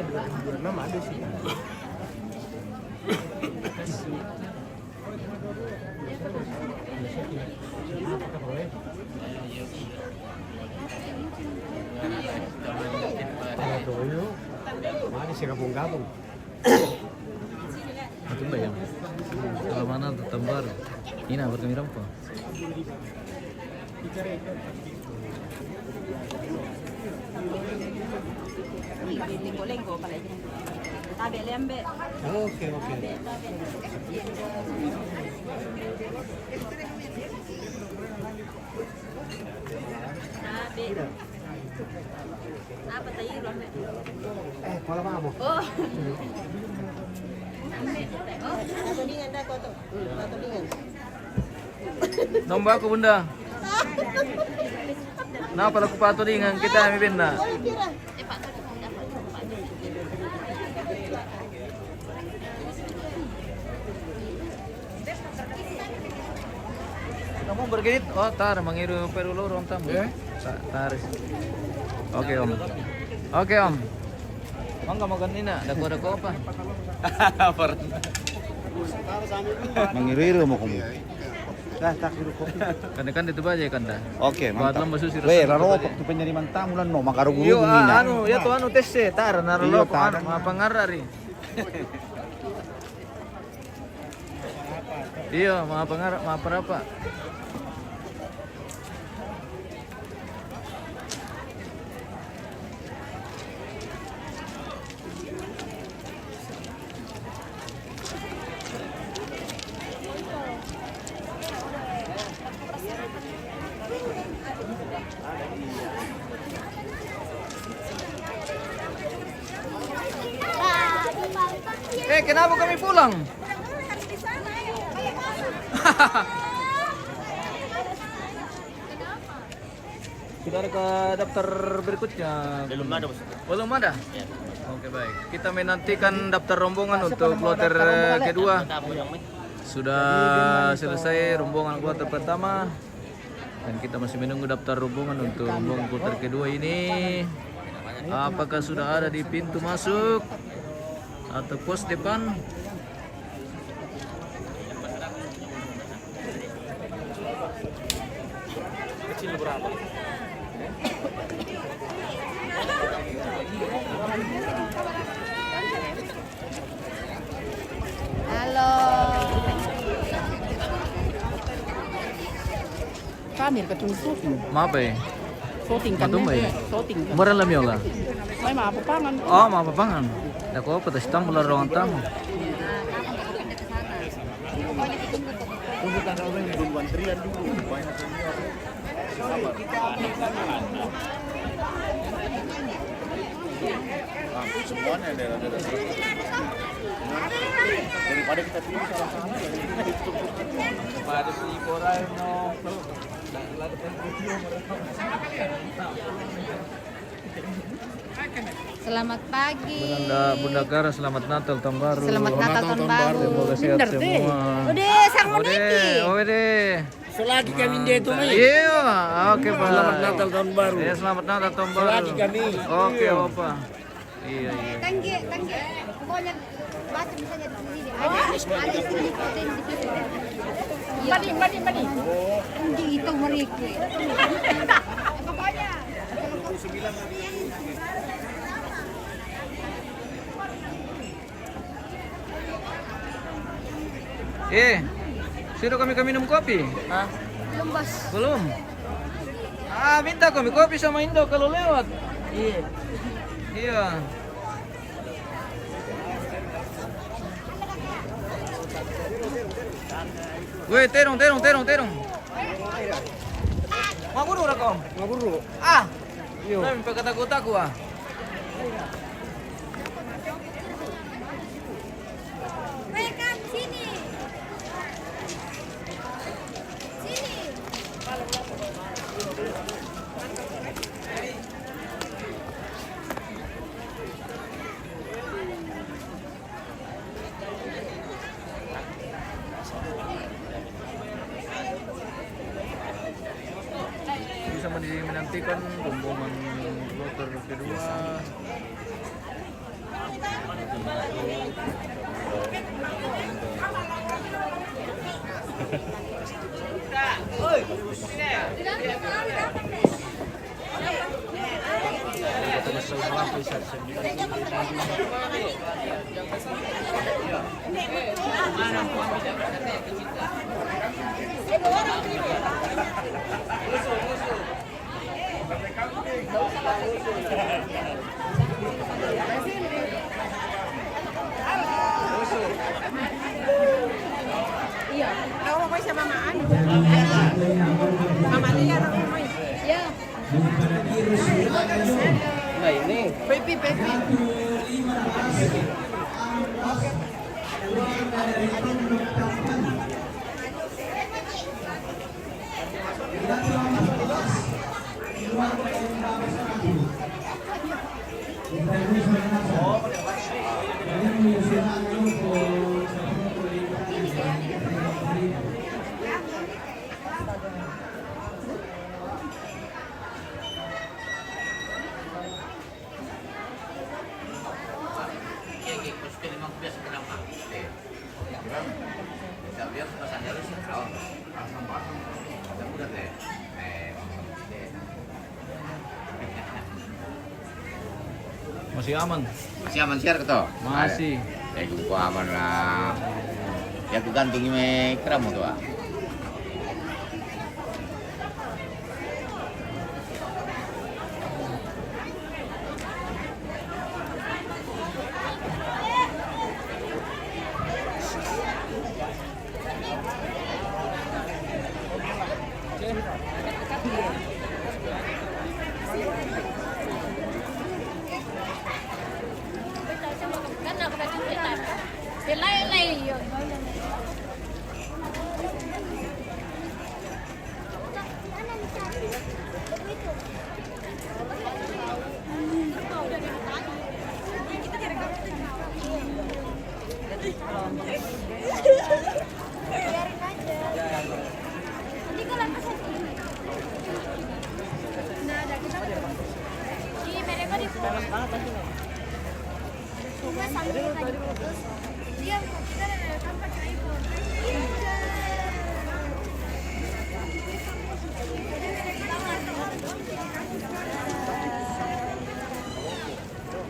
dua ribu dua puluh enam ada sih. Ada sih gabung-gabung. Itu bayang. Kalau mana tetap baru. Ini apa kami rampa? Lengko-lengko pala itu. Tabe lembe. Oke, oke. Tabe, tabe. Tabe. Apa tayo, Ron? Eh, kuala mamo. Oh. Oh, satu dengan dah kau tu. Satu dengan. Nomba aku, Bunda. Napa laku patu dengan kita mi benna? Kamu bergit, oh, tar mangiru peru lorong tam. Eh? Ta-, taris. Oke, Om. Oke, Om. Mangga makan ini nak, dako-dako apa? Mangiru-iru mau kamu. Dah, tak hiru kopi. Kan, kan itu baja kan dah. Oke, buat mantap. Lomba susi. Weh, raro apa tu penerimaan tamu lah, no, makaro guru. Iyo, ah, anu, ya tuh anu tes, eh, tar, naro. Iyo, lo, tar. Anu, apa ngarari? Iya, mau apa ngarap, mau apa rapat? Eh, kenapa kami pulang? Sudah ada ke daftar berikutnya? Belum ada, Bos. Belum ada? Ya. Oke, baik. Kita menantikan daftar rombongan untuk kloter kedua. Sudah selesai rombongan kloter pertama. Dan kita masih menunggu daftar rombongan untuk rombongan kloter kedua ini. Apakah sudah ada di pintu masuk atau pos depan? Kecil berapa? Halo. Kami ka cuma syuting. Mape? Syuting kan? Matumba, ya? Syuting kan? Murah lah, Miola. Mai ma apa pangan? Oh, ma apa pangan? Dako apa tas tamu lah ruangan tamu. Tunggu tanggal berapa? Tunggu antrian dulu. Banyak yang lihat. Semuanya daerah-daerah. Daripada kita pilih salah-salah. Pada si Korai, no. Selamat pagi. Bunda, Bunda Kara, selamat Natal tahun baru. Selamat Natal tahun baru. Semoga sehat semua. Udah, sama Niki. Udah. Selagi kami dia itu, Mai. Iya, oke, Pak. Selamat Natal tahun baru. Ya, selamat Natal tahun baru. Selagi kami. Oke, Opa. Iya, iya. Tangge, tangge. Pokoknya baca misalnya di sini deh. Ada, ada istri di sini. Iya. Madi, madi, madi. Tangge itu mereka. Pokoknya. Eh, sudah kami, kami minum kopi? Hah? Belum, Bos. Belum? Ah, minta kami kopi sama Indo kalau lewat. Iya. Iya. Weh, terong, terong, terong, terong. Maburu ra kau? Maburu. Ah. Iyo. Nah, minta kata kota ku, ah. Welcome, sini. Sini. Menantikan rombongan kloter kedua. Iya. Tahu apa siapa Mama Anu? Mama Lia atau Mama? Ya. Nah, ini. Pepi, Pepi. Masih aman? Masih aman, siar keto? Masih. Eh, kuku aman lah. Ya, aku ganti me keramu tuh, ah.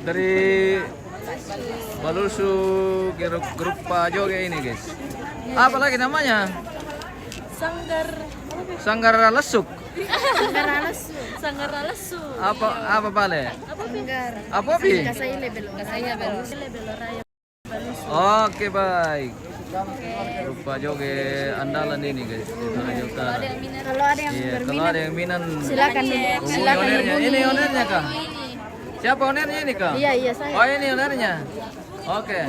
Dari Balusu, grup, grup Pak Joge ini, guys. Apa lagi namanya? Sanggar. Sanggar Lesuk. Sanggar Lesuk. Sanggar Lesuk. Apa, apa bale? Apa, Pi? Apa, Pi? Kasai le belo. Kasai le belo. Oke, baik. Grup Pak Joge andalan ini, guys. Di Toraja Utara. Kalau ada yang minat, iya, kalau ada yang minat, silakan. Hubungi ownernya. Ini ownernya kah? Siapa ownernya ini kah? Iya, iya, saya. Oh, ini ownernya. Oke.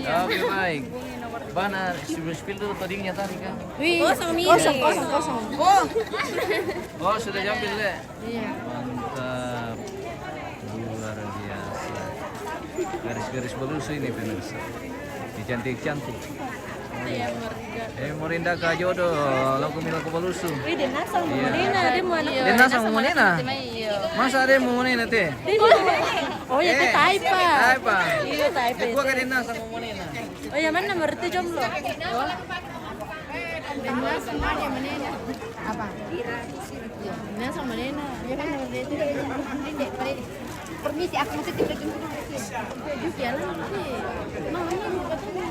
Iya. Oke, baik. Bana, sudah spill dulu todingnya tadi kah? Wih, kosong, kosong, kosong. Oh. Oh, sudah diambil, Le? Iya. Mantap. Luar biasa. Garis-garis Balusu ini, pemirsa. Ini cantik-cantik. Iya, Morinda. Eh, Morinda ka jodoh, laku mila ku Balusu. Wih, dia nasang mau Nina, dia mau anak. Dia nasang mau Nina? Iya. Masa dia mau Nina, teh? Oh, ya, teh, taipa. Taipa. Iya, taipa. Dia kuat kan dia nasang mau Nina? Oh, ya, mana nomor itu jomblo? Apa? Ini sama Nena. Permisi, aku masih tidak jemput. Jalan sih. Mau ini mau ketemu.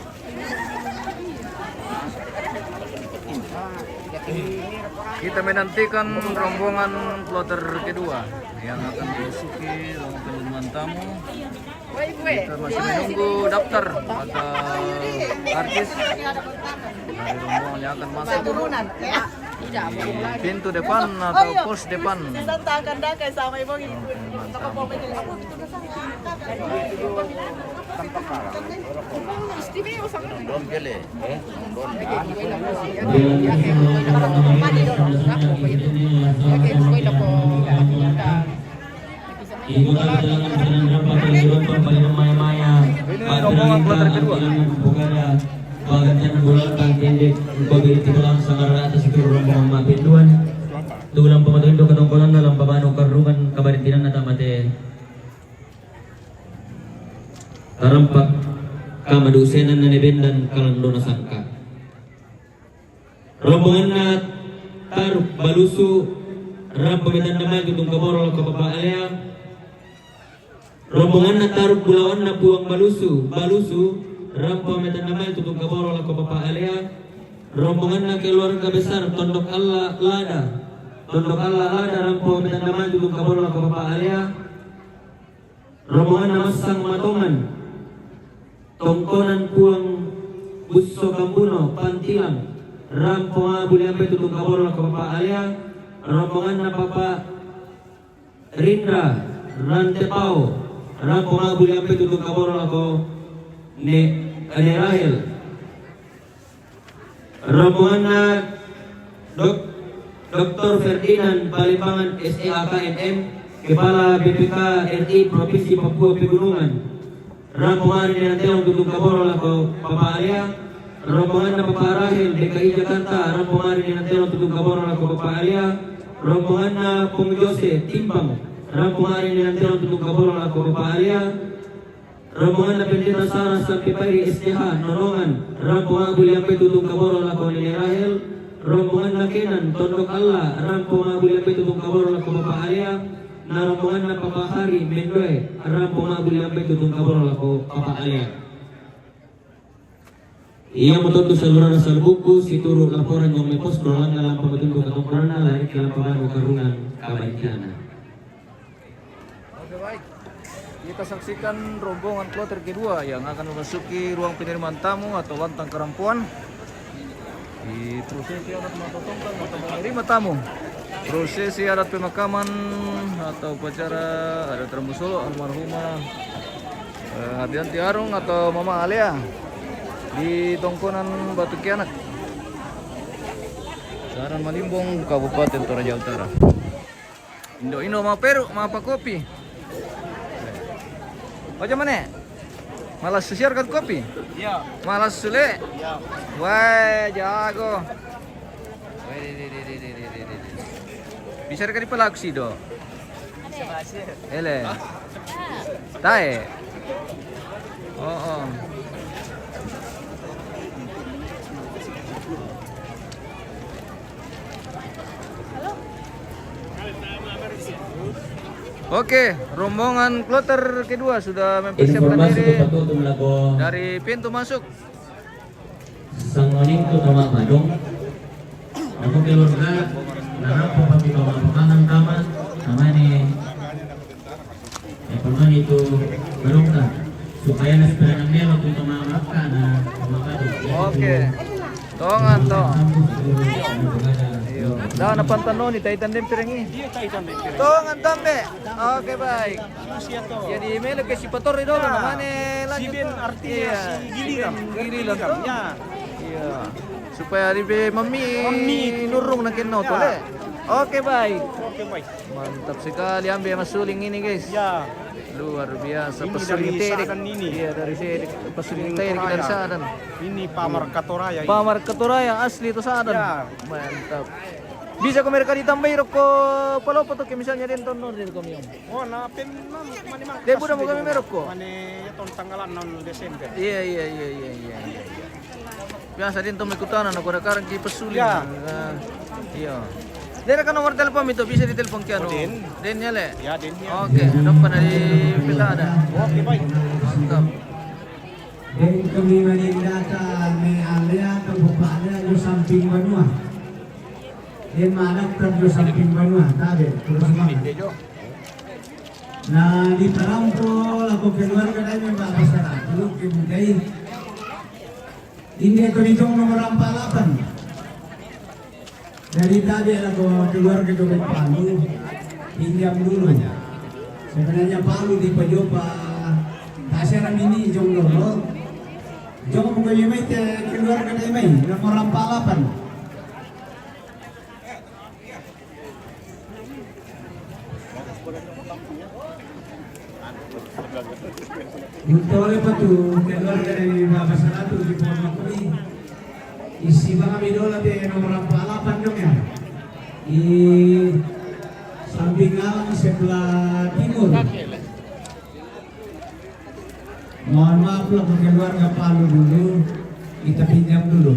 Kita menantikan rombongan kloter kedua yang akan memasuki ruang penerimaan tamu. Kita masih menunggu daftar pada artis dari rombongan yang akan masuk di pintu depan atau pos depan. Ibu dalam jalan rapat dari Bapak Paling Maya-maya. Ini rombongan kloter kedua. Bagian bulan tangkende, bagi tiga langsung atas itu rombongan mati duluan. Tu lampa matondo katongkonanna, lampa manu karrungan kabarintinanna, tamate karampak kamadusenan na nebendan kalandona sangka. Rombonganna Taruk Balusu, rampo metanna mai tu Tungkaboro lako Papa Alea. Rombonganna Taruk Bulawanna Puang Balusu, Balusu, rampo metanna mai tu Tungkaboro lako Papa Alea. Rombonganna keluarga besar Tondok Alla Lada, Tondok Alla Lada, rampo metanna mai tu Tungkaboro lako Papa Alea. Rombonganna Massang Matongan, tongkonan Puang Busso Kambuno Pantilang, rampo mabuli ampe tu Tungkaboro lako Papa Alea. Rombonganna Papa Rindra Rantepao, rampo mabuli ampe tu Tungkaboro lako Ne, Ne Rahel. Rombonganna Dok-, Doktor Ferdinand Palimbangan S E A K M M, Kepala B P K R I Provinsi Papua Pegunungan, rampo mari ni nantelo tu Tungkaboro lako Papa Alea. Rombonganna Papa Rahel D K I Jakarta, rampo mari ni nantelo tu Tungkaboro lako Papa Alea. Rombonganna Pung Jose Timbang, rampo mari ni nantelo tu Tungkaboro lako Papa Alea. Rombonganna Pendeta Sara sampe Pairi S T H Norongan, rampo mabuli ampe tu Tungkaboro lako Nene Rahel. Rombonganna Kenan Tondok Alla, rampo mabuli ampe tu Tungkaboro lako Papa Alea. Na rombonganna Papa Hari Mendoe, rampo mabuli ampe tu Tungkaboro lako Papa Alea. Iamoto tu saluranna salebukku situru laporan yang mepos dolanna lampa matundu katongkonanna, lari ke lampa manu karungan kabarintinanna. Oke, baik. Kita saksikan rombongan kloter kedua yang akan memasuki ruang penerimaan tamu atau lantang kerampoan. Di prosesi adat mata tongkang atau menerima tamu. Prosesi adat pemakaman atau upacara adat Rambu Solo almarhumah, eh, Hardianti Arung atau Mama Alea di Tongkonan Batu Kianak, Kecamatan Malimbong, Kabupaten Toraja Utara. Indo-indo mau peru, mau apa kopi? Oja mana? Malas susiar kan kopi? Iya. Malas sule? Iya. Wah, jago. Weh, di, di, di. Bisa kali pelaku sih, Do? Ele. Tae. Oh, oh. Oke, rombongan kloter kedua sudah mempersiapkan diri dari pintu masuk. Sangoningku tama padong. Aku keluarga narapa pagi tama pakangan tama, tama ni. Eh, pernah itu berungkah supaya nas pernah melo tu tama Makka na tama padong. Oke. Tongan to. Iyo. Dah na pantanoni taitan den perengi. Iyo, taitan den perengi. Tongan tambe. Oke, baik. Jadi melo ke si patorri dolo, nah, mane lanjut si ben to. Artinya iya. Si giliran. Giliran to. Ya. Iya. Supaya ribe mami. Mami. Nurung na kenno to, ya. Le. Oke, baik. Oke, baik. Mantap sekali ambe masuling ini, guys. Ya. Luar biasa. Ini pasuling dari tedek. Sadan ini. Iya, dari sini pasuling tedek dari Sadan. Ini Pamar Katoraya ini. Pamar Katoraya asli to Sadan. Ya. Mantap. Bisa ko mereka ditambahi rokko palopo to ke misalnya den tonno den ko miong. Oh, na pen mam-, mani mang. De buda mo kami merokko. Mani ya ton tanggalan non Desember. Iya, iya, iya, iya, iya, iya. Biasa den to mekutana na kore karang ki pesuli. Ya. Nah, iya. Dera kan nomor telepon itu bisa ditelepon ke anu. Oh, den. Den ya le. Ya, den ya. Oke, dapat dari peta ada. Oke, baik. Mantap. Den kami manindata me alea atau bapak alea jo samping banua. Den madaftar jo samping banua, tabe, terus semangat. Nah, di Tarampo lako keluarga dai memang besar dulu ke budai. Ini itu di nomor empat delapan. Dari tadi ada ko keluarga ke palu, pinjam dulu. Sebenarnya palu di Pejopa, tak serang ini jong dulu. Jong bukan yang main keluarga dai main, nomor empat delapan. Untuk apa tu keluarga dari Bapak Salatu di Pulau Makuli. Isi bang kami dola te nomor empat delapan dong ya. Di samping galang sebelah timur. Mohon maaf lah, keluarga Palu dulu, kita pinjam dulu.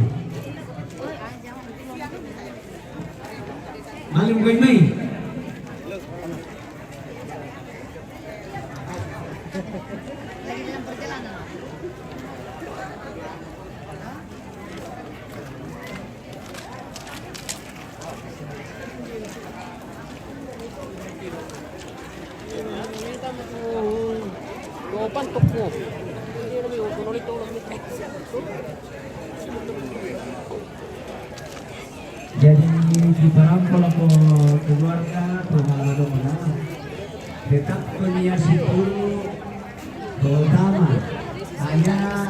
Malam gue mai. Jadi kita rampok lako keluarga, keluarga mana? Tetap punya situ. Terutama ayah,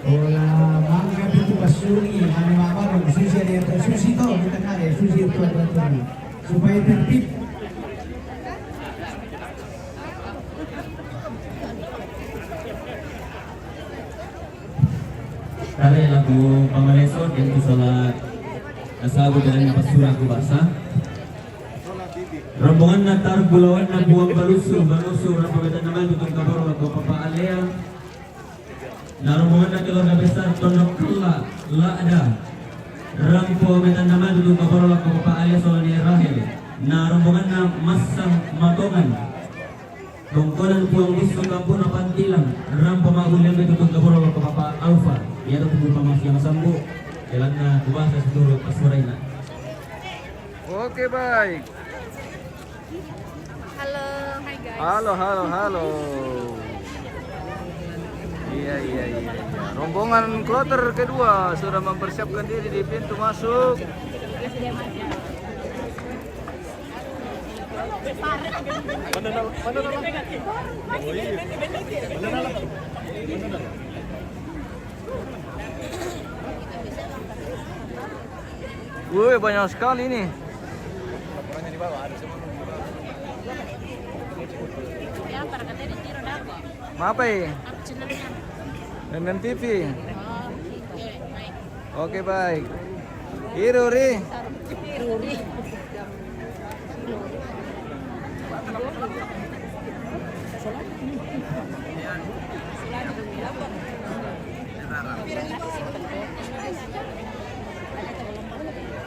bola mangga itu pasuri, mana mama dong, susi ada yang susi toh, kita kan ada susi itu ada tuh. Supaya tertib. Tare lagu pamaleso dan kusola nasabu dengan pasura ku basa. Rombongan natar gulawan na buang balusu, balusu, rampo metan nama dukung kaboro lako Papa Alea. Na rombongan na keluarga besar Tondok Kella, Lada. Rampo metan nama dukung kaboro lako Papa Alea Solani Rahel. Na rombongan na masang matongan. Tongkonan puang bisu kampung na pantilang. Rampo mahu lembe dukung kaboro lako Papa Alfa. Ia dukung pamasi yang sambu. Jalanna kubasa seluruh pasuraina. Oke, baik. Halo, hai guys. Halo, halo, halo. Iya, iya, iya. Rombongan kloter kedua sudah mempersiapkan diri di pintu masuk. Woi, banyak sekali ini. Apa ya? Nonton T V. Oke, baik. Iruri.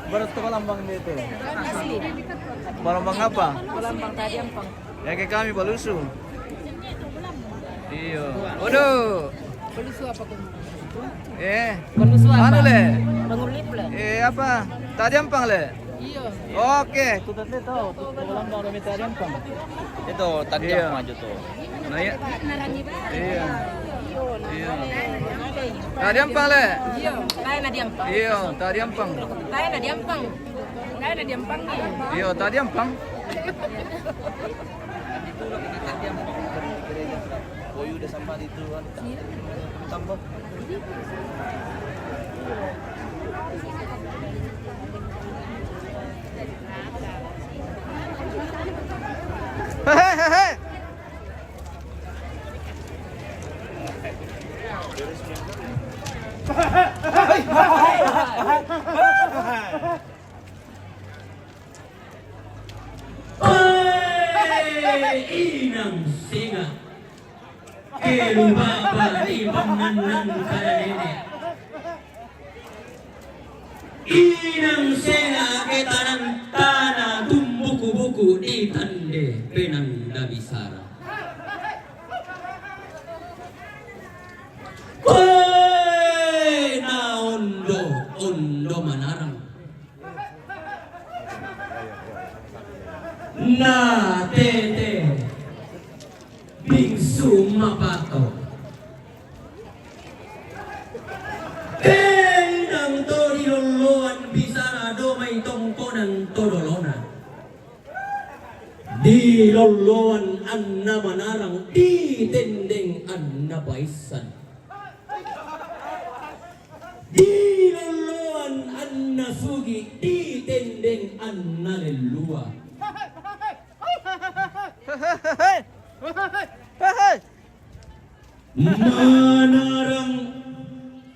Baru tu balambang dia tu. Asli. Balambang apa? Balambang tadi ampang. Ya, ke kami balusu. Iyo. Waduh. Balusu apa tu? Eh. Balusu apa? Anu le. Bangulip le. Eh, apa? Tadi ampang le. Iyo. Oke, ku tadi tahu. Itu tadi ampang aja tu. Nah, iya. Iya. Iya. Tadi ampang le. Iyo, tadi ampang. Iyo, tadi ampang. Tadi ampang. Tadi ampang. Iyo, tadi ampang. Boyu udah sama di itu kan. Tambah. Hehehe. Oi, inang singa. Kelu bapa di pangannan kada nene. Inang senga ke tanang tana tumbuku-buku di tande penanda bisara. Koe na ondo, ondo manarang. Na tete. Bingsu mapato. Tenang to di loloan bisara do mai tongkonan to dolona. Di loloan anna manarang, di tendeng anna paissan. Di loloan anna sugi, di tendeng anna lellua. Manarang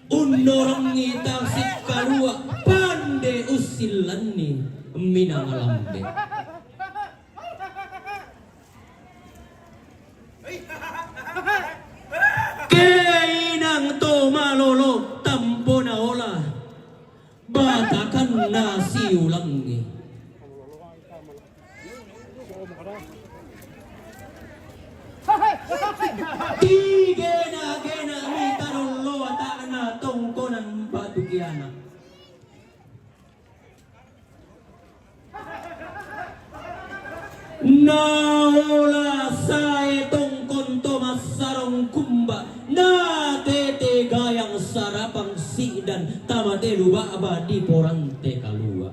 unnorangi tasik karua pande ussillanni. minangalambe. Ke inang to malolo tampo na ola, batakan na siulangi. Tigena-gena mi tadollo ata'na tongkonan batu kiana. Naola sae tongkon to massarong kumba, natete gayang sarapang si'dan, tamate lu ba'ba di porante kalua.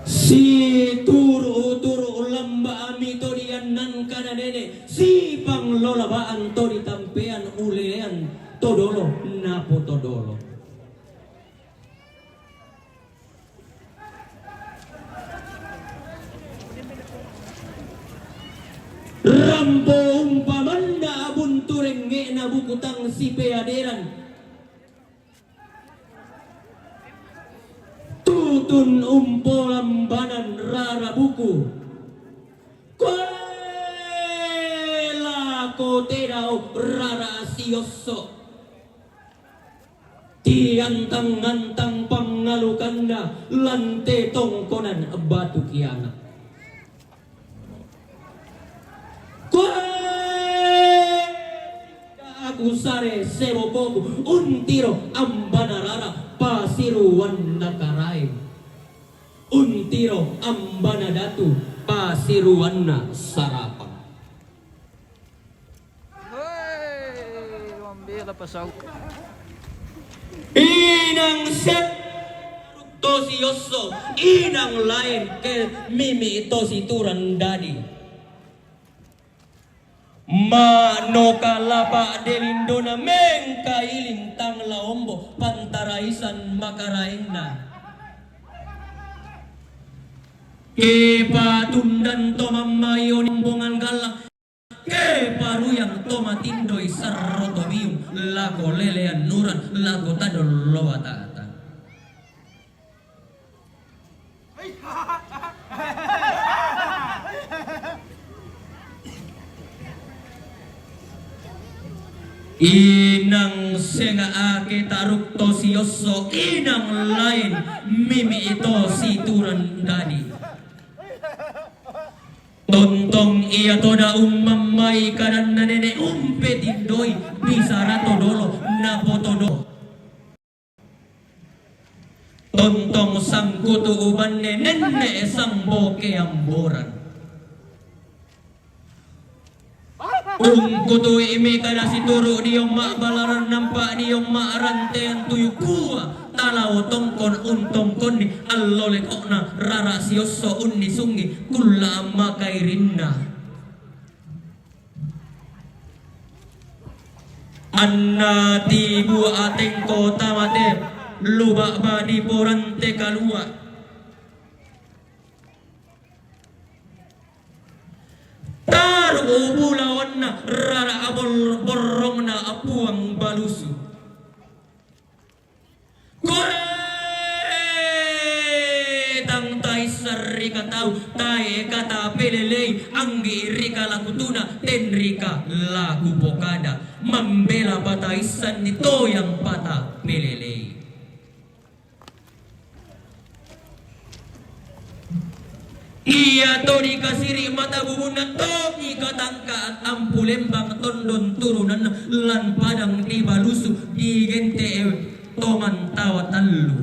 Situru'-turu' lamba' ami to diannan kana nene', sipanglola ba'an to ditampean ulean to dolo, napo to dolo. Rampo umpamanna abuntu rengnge'na buku tang sipeaderan. Tutun umpolambanan rara buku. Koe lako tedao rara siosso. Tiantang-antang pangalukanna lante tongkonan batu kiana. Koe aku sare sebokoku, untiro ambana rara pasiruanna karaeng. Untiro ambana datu pasiruanna sarapang. Hei, mambela pasau. Inang se-, tosi osso, inang lain ke mimi tosi turang dadi. Ma'noka lapa' delindona mengkailing tang laombo pantaraisan makaraengna. Kepatundan to mammaio ni ombongan gallang, keparuyang to matindoi sarro to biung lako lelean nuran lako tadollo ata'ta. Inang senga' ake taruk to siosso, inang lain mimi' to siturang dadi. Tontong ia toda ummammai kadanna nene' umpetindoi bisara to dolo napoto dolo. Tontong sangkutu' ubanne nenne' sambo keamboran. Ungkutu'imi kada situru' dio ma'balaran nampa' dio ma'rantean tuyu kua talao tongkon untongkonni allo leko'na rara siosso unnisungi kulla' ammaka irinna. Anna tibua atengko tamate luba'ba di porante kalua'. Taru' bulawanna rara abor-, borrongna Puang Balusu. Koe tang taissan rika tau, tae' ka tapelelei, anggi' rika la kutuna, tenrika la kupokada, mambela pataissanni toyang patapelelei. Iato dikasiri' mata bubunna tomi katangka ampu lembang tondon turunanna lan padang dibalusu digente' to mantawa tallu.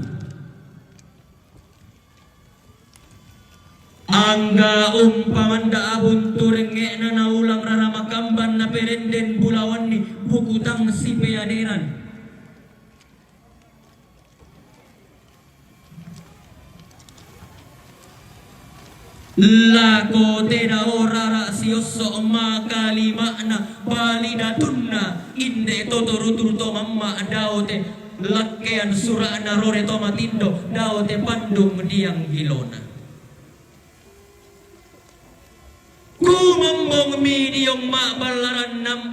Angga umpamanda abuntu rengnge'na naulang rara makamban naperenden bulawanni buku tang sipeaderan. Lako te dao rara siosso makalima'na bali datunna inde to turuturu to mamma' dao te lakkean sura'na rore to matindo dao te pandung dianggilona. Kumombongmi diong ma'ballaran nam-